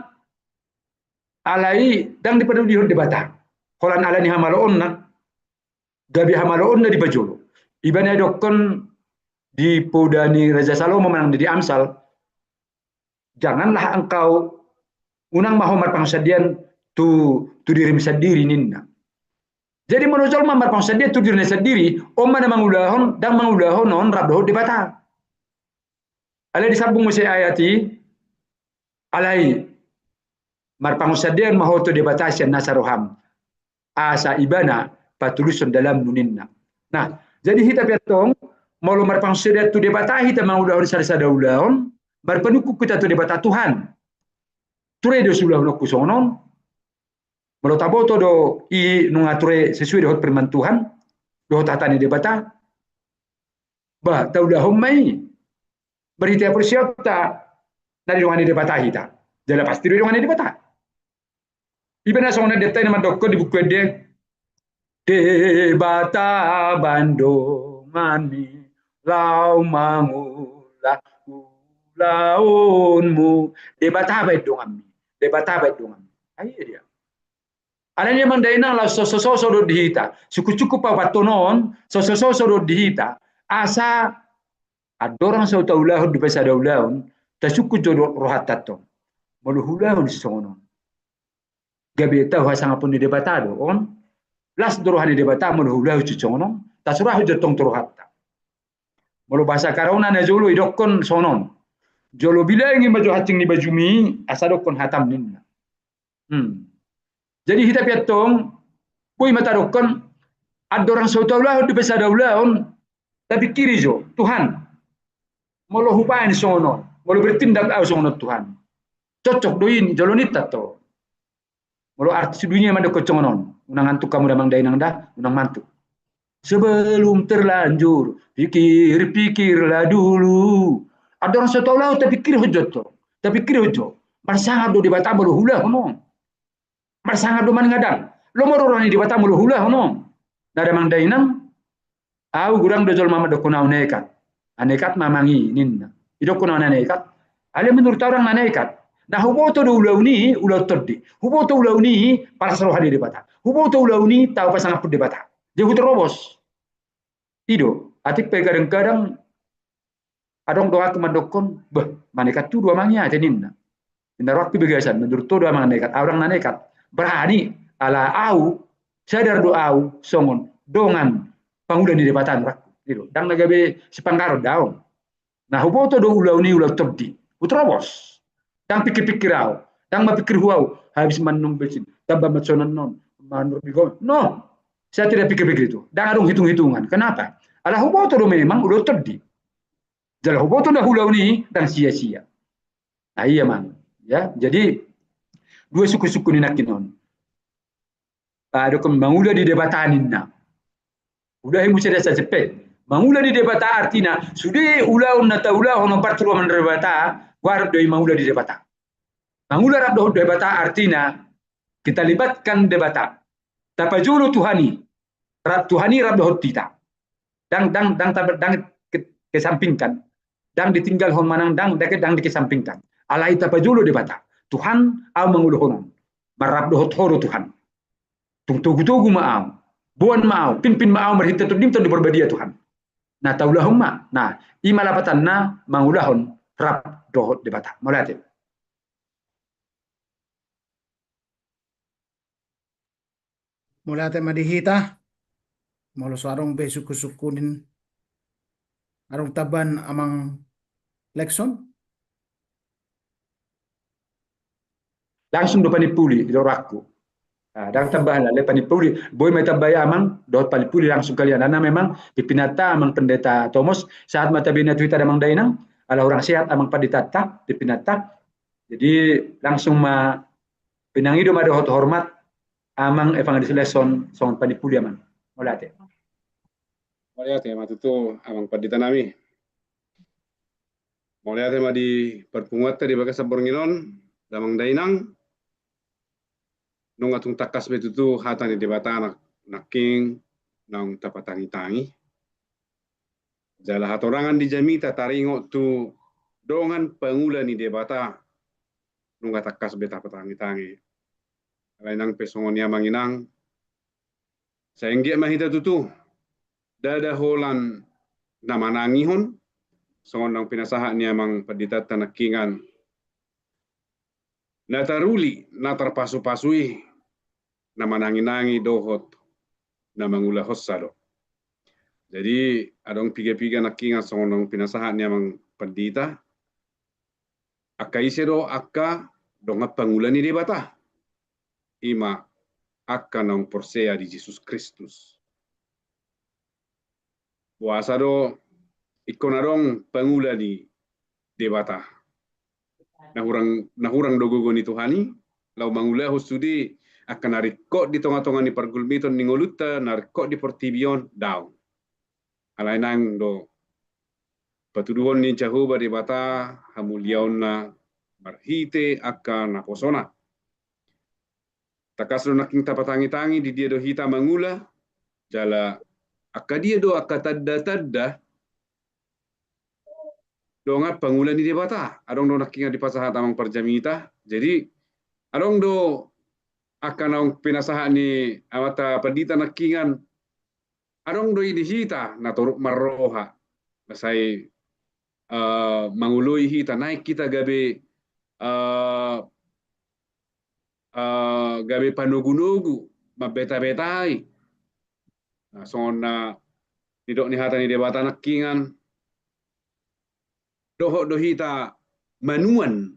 alai ndang dipadulihon Debata. Holan ala ni hamaloonna, gabe hamaloonna di pajolo. Ibana didokkon di poda ni Raja Salomo manang di, di Amsal, "Janganlah engkau, unang ma ho marpangunsandean tu, tu dirim sandiri," ninna. Jadi molo jolma marpangunsandean tu dirina sandiri, on ma na mangulahon, ndang mangulahon on rap dohot Debata. Alai disambung muse ayat i, alai marpangunsandean ma ho tu Debata sian nasa roham, asa Ibana patulushon dalanmu, ninna. Nah, jadi hita pe antong, molo marpangunsandean tu Debata hita mangulahon sada-sada ulaon, marpanungkun hita tu Debata, Tuhan, ture do siulahononku songon on? Molo taboto do i nunga ture sesuai dohot firman Tuhan, dohot hata ni Debata, bah, taulahon ma i. Marhite haporseaonta na didongani Debata hita. Jala pasti do didongani Debata. Ibana songon na didok i na mandokkon di Buku Ende, Debata baen donganmi laho mangula ulaonmu. Debata baen donganmi. Debata baen donganmi. Ai dia. Alani amang dainang, laos so, so, so, so do di hita. Suku-suku papaton on, so, so, so, so do di hita. Asa andorang so taulahon dope sada ulaon, tasungkun jo do rohanta tong. Molo huulahon songon on, gabe tau hasangapon ni Debata do on. Las do roha ni Debata molo huulahon songon on, tasurahon jo tong tu rohanta. Molo bahasa Karauna na jolo idokkon songon on. Jolo bilangi ma jo hancing ni bajumi, asa dokkon hatam, ninna. Hmm. Jadi hita pe antong, boi ma tadokkon, andorang so taulahon dope sada ulaon, tapingkiri jo, Tuhan, molo hubaen songon on, molo bertindak au songon on, Tuhan, cocok do i jolo ninta to? Molo artis dunia mandokkon songon on, unang antuk hamu da amang dainang da, unang mantuk. Sebelum terlanjur, pikir-pikirlah dulu. Andorang so taulahon, tapingkirhon jo tong. Tapingkirhon jo. Marsangap do Debata molo huulahon on? Marsangap do manang ndang? Lomo do roha ni Debata molo huulahon on? Nah, da amang dainang, au godang do jolma mandokkon au nekat. Ah, nekat ma amang i, ninna. Idokkon au na nekat. Alai menurut au ndang na nekat. Na huboto do ulaon i ulaon tondi. Huboto ulaon i palas roha ni Debata. Huboto ulaon i tau pasangaphon Debata. Jadi huterobos. I do, atik pe kadang-kadang adong donganku mandokkon, "Bah, manekat tu do amang i ate," ninna. Ninna rohangku i bagasan, menurut ho do amang nekat, au ndang na nekat. Berani, ala au, sadar do au songon dongan pangula ni Debata, rohangku. I do, ndang na gabe sipanggaron daong. Na huboto do ulaon i ulaon tondi. Huterobos. Ndang pikir-pikir au. Ndang mapikirhu au. Habis mannung bensin, tamba ma songon on, manurut bigo. No. Saya tidak pikir-pikir itu. Ndang adong hitung-hitungan. Kenapa? Ala huboto do memang ulaon tondi. Jala huboto do ulaon i ndang sia-sia. Nah, i amang. Ya, jadi dua sungkun-sungkun ni nangkin on. Ah, dokkon mangula di Debata ninna. Ulahi muse da sajeppe. Mangula di Debata artina, sude ulaon na taulahon on parturuan Debata, goaron do i mangula di Debata. Mangula rap dohot Debata artina, Kita libatkan Debata. Tapajolo Tuhan i. Rap, Tuhan i rap dohot hita. Ndang, ndang, ndang, ndang ke, kesampingkan. Ndang ditinggalhon manang ndang, ndang, ndang dikesampingkan. Alai tapajolo Debata. Tuhan, ahu mangulahon on. Marrap dohot Ho do Tuhan. Tung togu-togu ma ahu. Boan ma ahu, pinpin ma ahu marhite Tondim, Tondi Parbadia Tuhan. Na taulahon ma. Nah, i ma lapatanna mangulahon rap dohot Debata. Mauliate. Mauliate ma di hita. Molo so adong be sungkun-sungkunin, adong tambahan Amang Lexon? Langsung do panimpuli di rohangku. Nah, ndang tambahan, ale panimpuli. Boi ma itambai Amang dohot panimpuli langsung kalian. Karena memang pimpinanta Amang Pendeta Tomos, sahat ma tabena tu hita Amang Dainang, ala hurang sehat Amang Panditanta, pimpinanta. Jadi langsung ma, pinangido ma dohot hormat Amang Evangelis Lexon songon panimpuli, Amang. Mauliate. Mauliate ma tutu Amang Pandita nami. Mauliate ma di parpunguanta di bagasan borngin on, Damang Dainang. Nunga tung tangkas be tutu hata ni Debata na, nangkin naung tapatangi-tangi. Jala hatorangan di jamita taringot tu dongan pangula ni Debata, nunga tangkas be tapatangi-tangi. Alai nang pe songon i Amang Inang, sai anggiat ma hita tutu ndada holan na manangihon, songon naung pinasahat ni Amang Panditanta nangkin, na taruli, na tarpasu-pasu i, na manangi-nangi dohot na mangulahonsa do. Jadi adong piga-piga nangkin songon naung pinasahat ni Amang Pandita, angka ise do angka dongan pangula ni Debata? I ma angka naung porsea di Jesus Kristus. Boasa do ingkon adong pangula ni Debata? Na hurang, na hurang do gogo ni Tuhan i laho mangulahon sude angka na ringkot di tonga-tonga ni pargulmiton ni ngolunta, na ringkot di portibi on? Daong. Alai nang do patuduhon ni Jahowa Debata hamuliaonna marhite angka naposona. Tangkas do nangkin tapatangi-tangi di dia do hita mangula, jala angka dia do angka tanda-tanda dongan pangula ni Debata. Adong do nangkin dipasahat Amang parjamita. Jadi adong do angka naung pinasahat ni Amanta Pandita nangkin, adong do i di hita na torop marroha, na sai, eh, mangoloi hita, naeng hita gabe, eh, eh, gabe panogu-nogu, mambeta-betai. Nah, songon na nidok ni hata ni Debata nangkin, dohot do hita manuan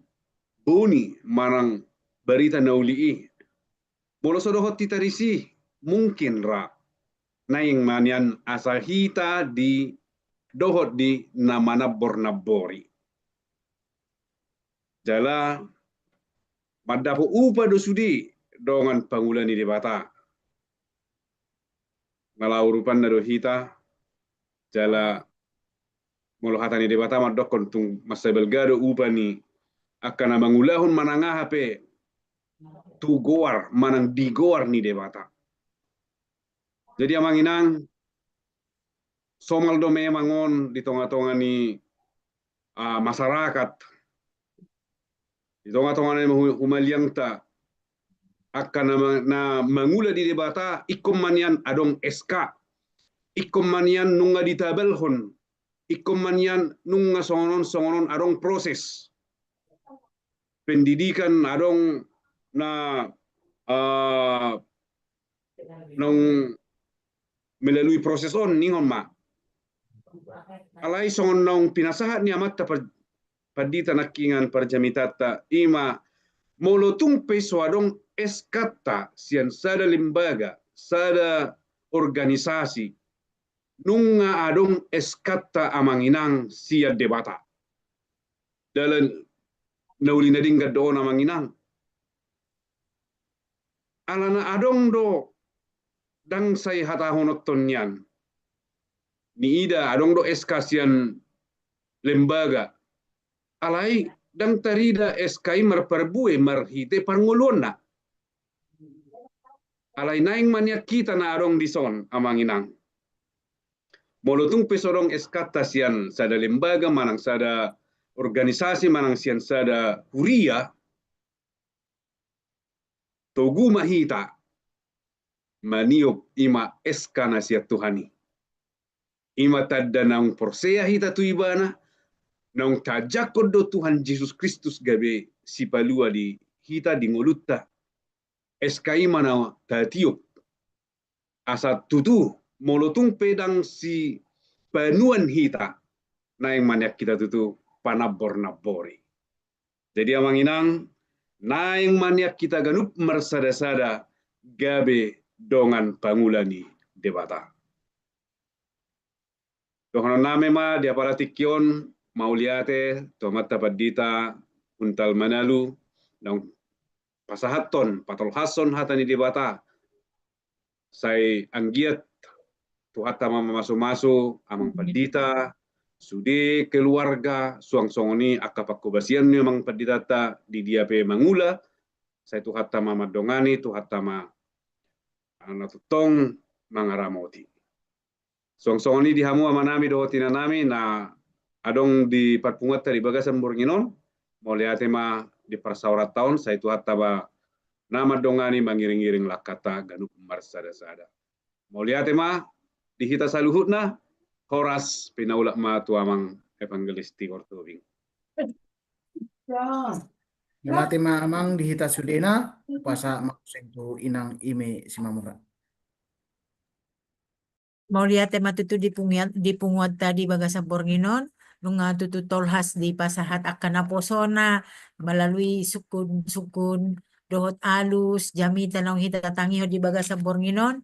boni manang barita na uli i. Molo so dohot hita disi, mungkin ra naeng ma nian asa hita di dohot di na manambor-nambori. Jala mandapot upa do sude dongan pangula ni Debata. Na laho urupanna do hita, jala molo hata ni Debata mandokkon tung mansai balga do upa ni angka na mangulahon manang aha pe tu goar manang di goar ni Debata. Jadi Amang Inang, somal do memang on di tonga-tonga ni, ah, masyarakat, di tonga-tonga ni hu-, humaliangta, angka na ma-, na mangula di Debata, ingkon ma nian adong S K, ingkon ma nian nunga ditabalhon, ingkon ma nian nunga songon on, songon on adong proses pendidikan, adong na, ah, naung melalui proses on, ningon ma. Alai songon naung pinasahat ni amanta pa-, pandita nangkin parjamitanta, i ma molo tung pe so adong S K-ta sian sada lembaga, sada organisasi, nunga adong S K-ta Amang Inang sian Debata. Dalan na uli na denggan do on Amang Inang. Alana adong do, ndang sai hatahononton nian. Niida adong do S K sian lembaga. Alai ndang tarida S K i marparbue marhite parngoluonna. Alai naeng ma nian hita na adong dison, amang inang. Molo tung pe so adong S K-ta sian sada lembaga manang sada organisasi manang sian sada huria, togu ma hita maniop i ma S K na sian Tuhan i. I ma tanda naung porsea hita tu Ibana, naung tajangkon do Tuhan Jesus Kristus gabe sipalua di hita, di ngolunta. S K i ma na tatiop. Asa tutu, molo tung pe ndang sipanuan hita, naeng ma nian hita tutu panambor-nambori. Jadi, amang inang, naeng ma nian hita ganup marsada-sada gabe dongan pangula ni Debata. Dohonon nami ma di apala tingki on, mauliate tu amanta pandita Huntal Manalu, naung pasahathon, patolhashon hata ni Debata. Sai anggiat Tuhanta ma mamasu-masu amang pandita, sude keluarga, suang songon i angka panghobasion ni amang panditanta di dia pe mangula, sai Tuhanta ma mandongani, Tuhanta ma na tongtong mangaramoti. Suang songon i di hamu amanami dohot inanami na adong di parpunguanta di bagasan borngin on, mauliate ma di parsaoranta on, sai Tuhanta ma na mandongani, mangiring-iring langkanta ganup marsada-sada. Mauliate ma di hita saluhutna, horas pinaulak ma tu amang Evangelis Tigor Tobing. Mauliate ma amang di hita sudena, hupasahat ma muse tu inang Ime Simamora. Mauliate ma tutu di pungia-, di punguanta di bagasan borngin on, nunga tutu tolhas dipasahat angka naposona, melalui sungkun-sungkun dohot alus, jamita naung hita tangihon di bagasan borngin on.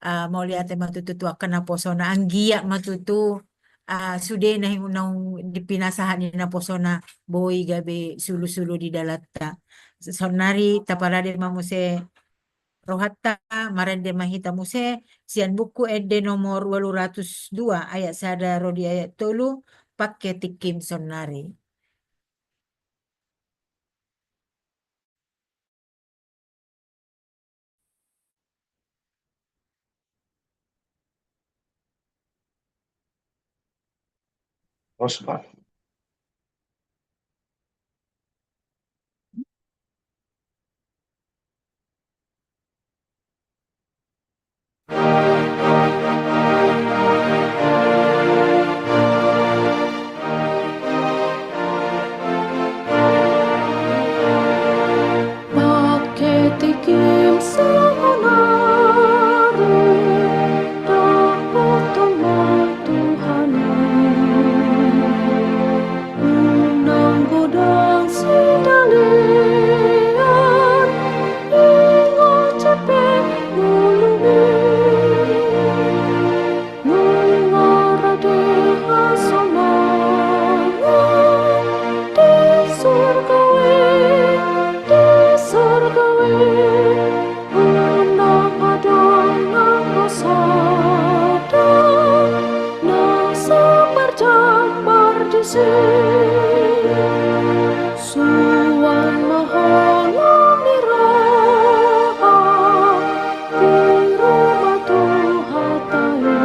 Ah, mauliate ma tutu tu angka naposona, anggiat ma tutu, ah, sude na naung dipinasahat ni naposona boi gabe sulu-sulu di dalanta. Saonnari taparade ma muse rohanta, marende ma hita muse sian Buku Ende nomor ualu ratus dua, ayat sada ro di ayat tolu, pangke tingkim saonnari. Osman. Unang godang sidalian, ingot cepe ngolumi. Nunga rade hasonangan di surga i, di surga i. Unang adong nang sada na saparjambar disi. Suang ma holong ni roha, piro ma Tuhanta i.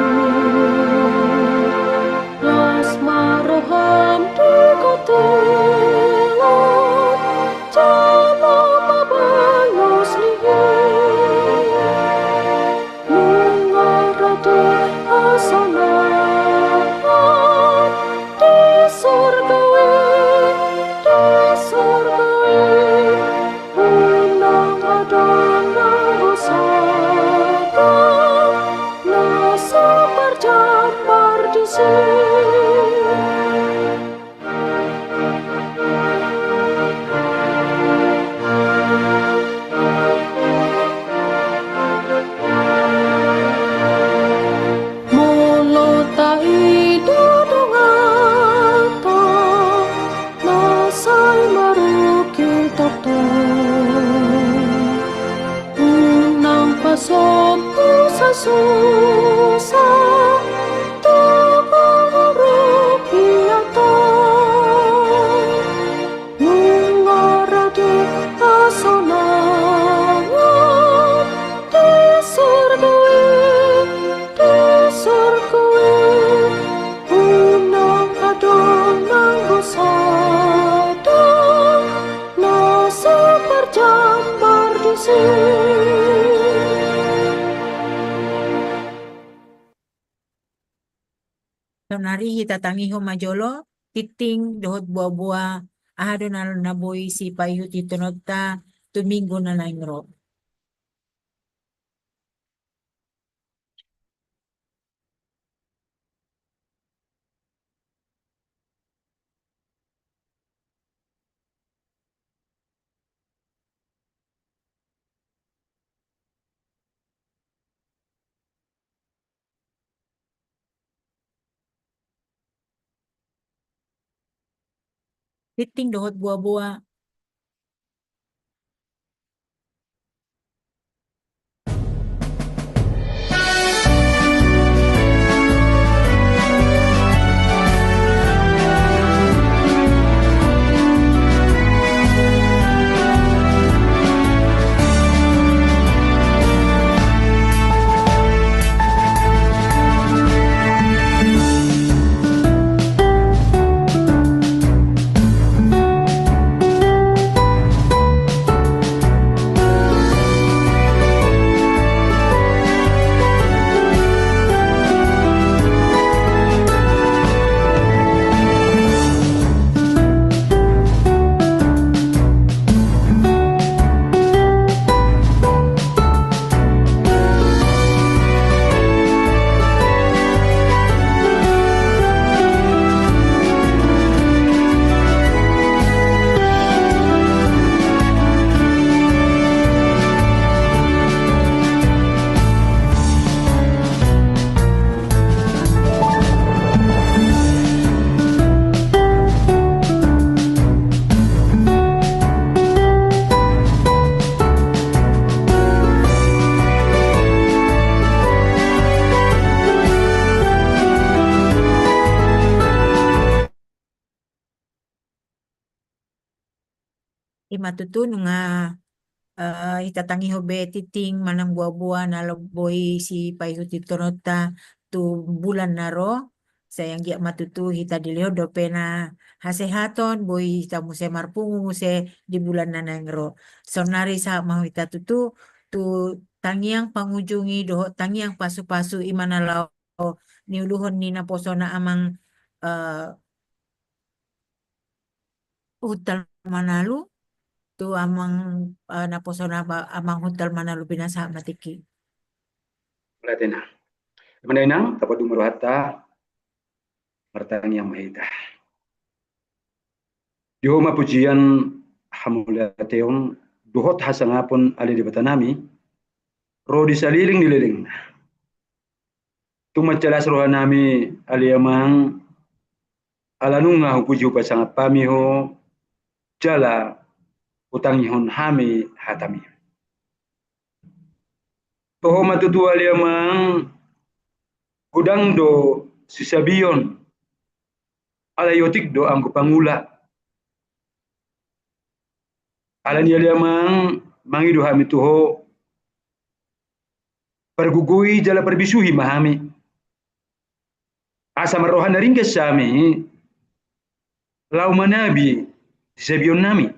Las ma roham di kotelan, jala mabalos ni i. Nunga rade hasonangan di surga i, di surga i. Unang adong nang sada na saparjambar disi. Molo taida donganta na sai marungkil tongtong, unang pasombu sasusa, togor rupiah tong. Nunga rade hasonangan di Saonnari hita tangihon ma jolo tingting dohot boaboa, aha do na, na boi sipaihutihutihononta tu minggu na naeng ro. Tingting dohot boaboa. Ima tutu nunga, eh, hita tangihon be tingting manang boaboa na lo-, boi sipaihutihutihononta tu bulan na ro. Sai anggiat ma tutu hita dilehon dope na hasehaton, boi hita muse marpungu muse di bulan na naeng ro. Saonnari sahat ma hita tutu tu tangiang pangujungi dohot tangiang pasupasu, ima na laho niuluhon ni naposona Amang, eh, Huntal Manalu, tu Amang, eh, naposona ba-, Amang Huntal Manalu, pinasahat ma tingki. Mauliate, Inang. Amang inang, tapadua ma rohanta, martangiang ma hita. Di Ho ma pujian, hamuliateon dohot hasangapon, ale Debata nami, ro di saleleng ni lelengna. Tung mansai las roha nami, ale Amang, ala nunga hupuji hupasangap hami Ho, jala hutangihon hami hatami. Tu Ho ma tutu, ale Amang, godang do sisabion, alai otik do anggo pangula. Alani i, ale Amang, mangido hami tu Ho, pargogoi jala parbisuhi ma hami, asa marroha na ringgas hami laho manabi sisabion nami,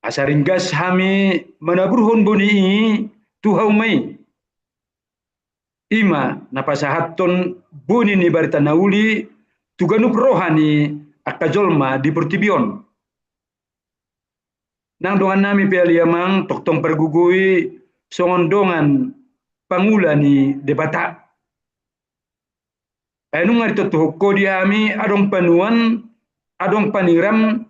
asa ringgas hami manaburhon boni i tu hauma i. Ima na pasahathon boni ni barita na uli tu ganup roha ni angka jolma di portibi on. Nang dongan nami pe, ale Amang, tongtong pargogoi songon dongan pangula ni Debata. Ai nunga ditontuhon Ho di hami adong panuan, adong paniram,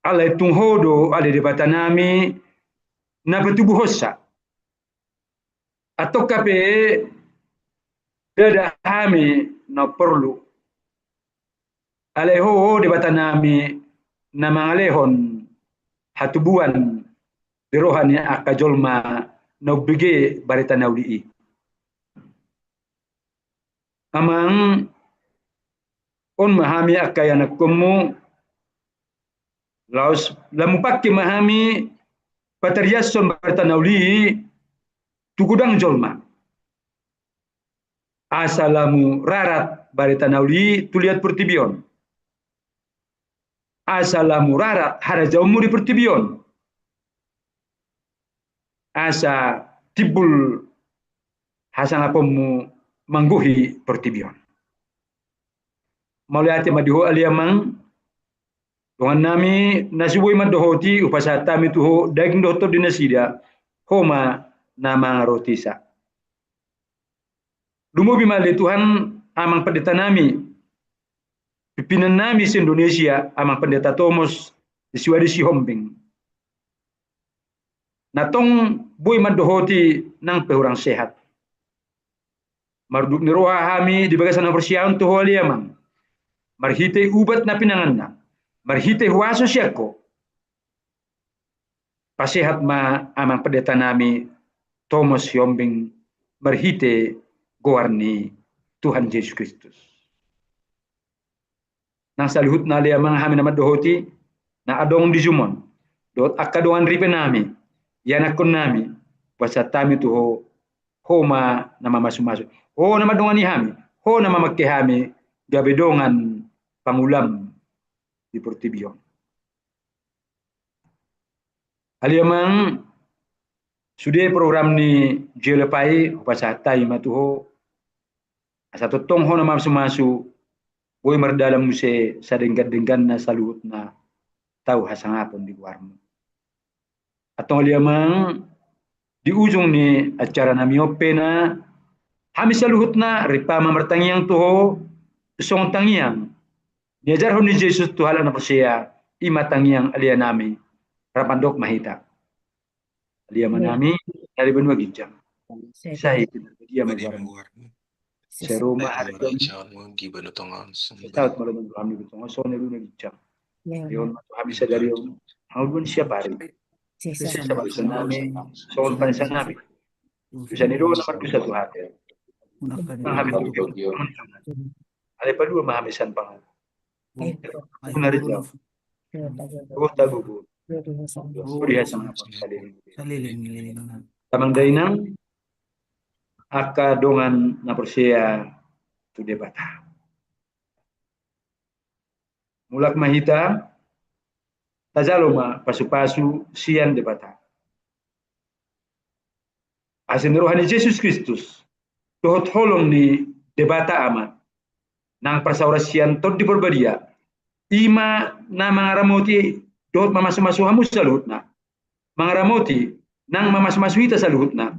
alai tung Ho do, ale Debata nami, na patubuhonsa. Antong hape ndada hami na porlu. Alai Ho, Ho Debata nami, na mangalehon hatubuan di roha ni angka jolma na umbege barita na uli i. Amang, on ma hami angka ianakhonmu, laos lam mupangke ma hami patariashon barita na uli i tu godang jolma. Asa lam murarat barita na uli i tu liat portibi on. Asa lam murarat harajaonmu di portibi on. Asa timbul hasangaponmu manggohi portibi on. mauliate ma di ho ale Amang, dongan nami na so boi mandohoti, hupasahat hami tu ho daging dohot tondi nasida, ho ma na mangarotisa. Lumobi ma ale Tuhan Amang Pendeta nami, pimpinan nami se-Indonesia, Amang Pendeta Tomos di Suwadi Sihombing, na tong boi mandohoti nang pe hurang sehat. Marudut ni roha hami di bagasan haporseaon tu ho ale Amang, marhite ubat na pinanganna, marhite huaso sian ho, pasehat ma Amang Pendeta nami Tomos Sihombing marhite goar ni Tuhan Jesus Kristus. Nang saluhutna ale Amang hami na mandohoti, na adong di jumon, dohot angka dongan ripe nami, ianakkon nami, hupasahat hami tu ho, ho ma na mamasumasu, ho na mandongani hami, ho na mamangke hami, gabe dongan pangulam di portibi on. Ale Amang, sude program ni J L F I hupasahat hami ma tu ho, asa tongtong ho na mamasumasu, boi mardalan muse sadenggan-dengganna saluhutna tau hasangapon di goarmu. Antong ale Amang, di ujung ni acara nami on pe na, hami saluhutna ripa ma martangiang tu ho, songon tangiang niajarhon ni Jesus tu halak na porsea, i ma tangiang ale Amanami, rap mandok ma hita. Ale Amanami, na di banua ginjang. Sai pinarbadia ma goarmu. Sai ro ma harajaonmu di banua tonga on. Sai saut ma lomo ni roham di banua tonga on songon na di banua ginjang. Lehon ma tu hami sadari on hangoluan siapari. Sesa ma dosanami songon panesanami dosa ni dongan na mardosa tu hami. Unang hami togihon. Alai palua ma hami sian pangago. Unang rinjang. Dohot hagogoon. Dohot hasangapon saleleng ni lelengna. Damang dainang, angka dongan na porsea tu Debata. Mulak ma hita, tajalo ma pasupasu sian Debata. Asi ni roha ni Jesus Kristus, dohot holong ni Debata Ama, nang parsaoran sian Tondi Parbadia, i ma na mangaramoti dohot mamasumasu hamu saluhutna, mangaramoti nang mamasumasu hita saluhutna,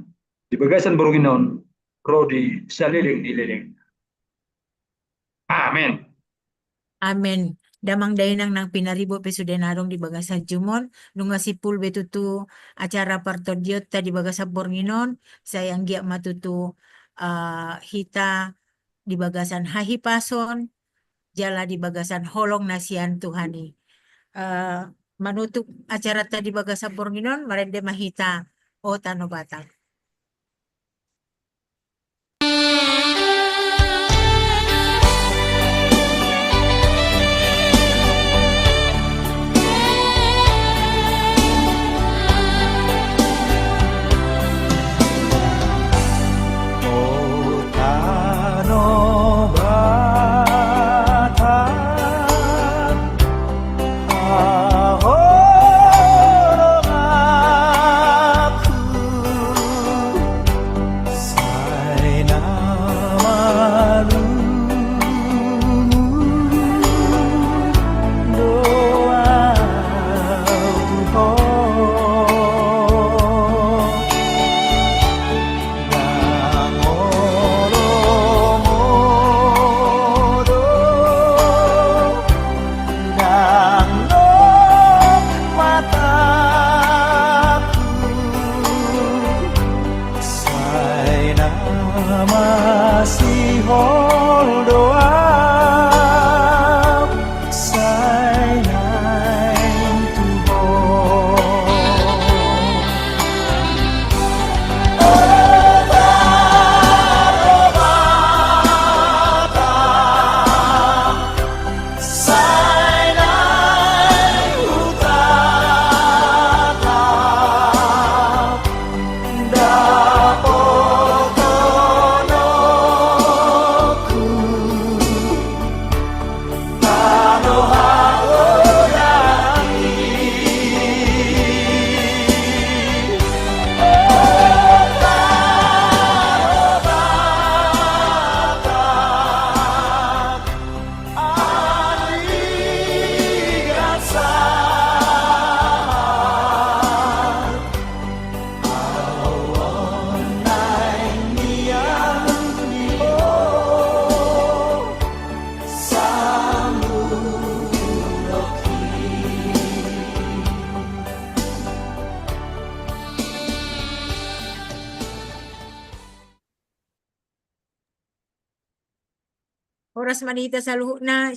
di bagasan borngin on, ro di saleleng ni lelengna. Amen. Amen. Damang dainang nang pinaribot pe sude na adong di bagasan jumon, nunga simpul be tutu acara partondionta di bagasan borngin on, sai anggiat ma tutu, eh, hita di bagasan hahipason, jala di bagasan holong na sian Tuhan i. Eh, manutup acaranta di bagasan borngin on, marende ma hita, O Tano Batak. Horas ma di hita saluhutna.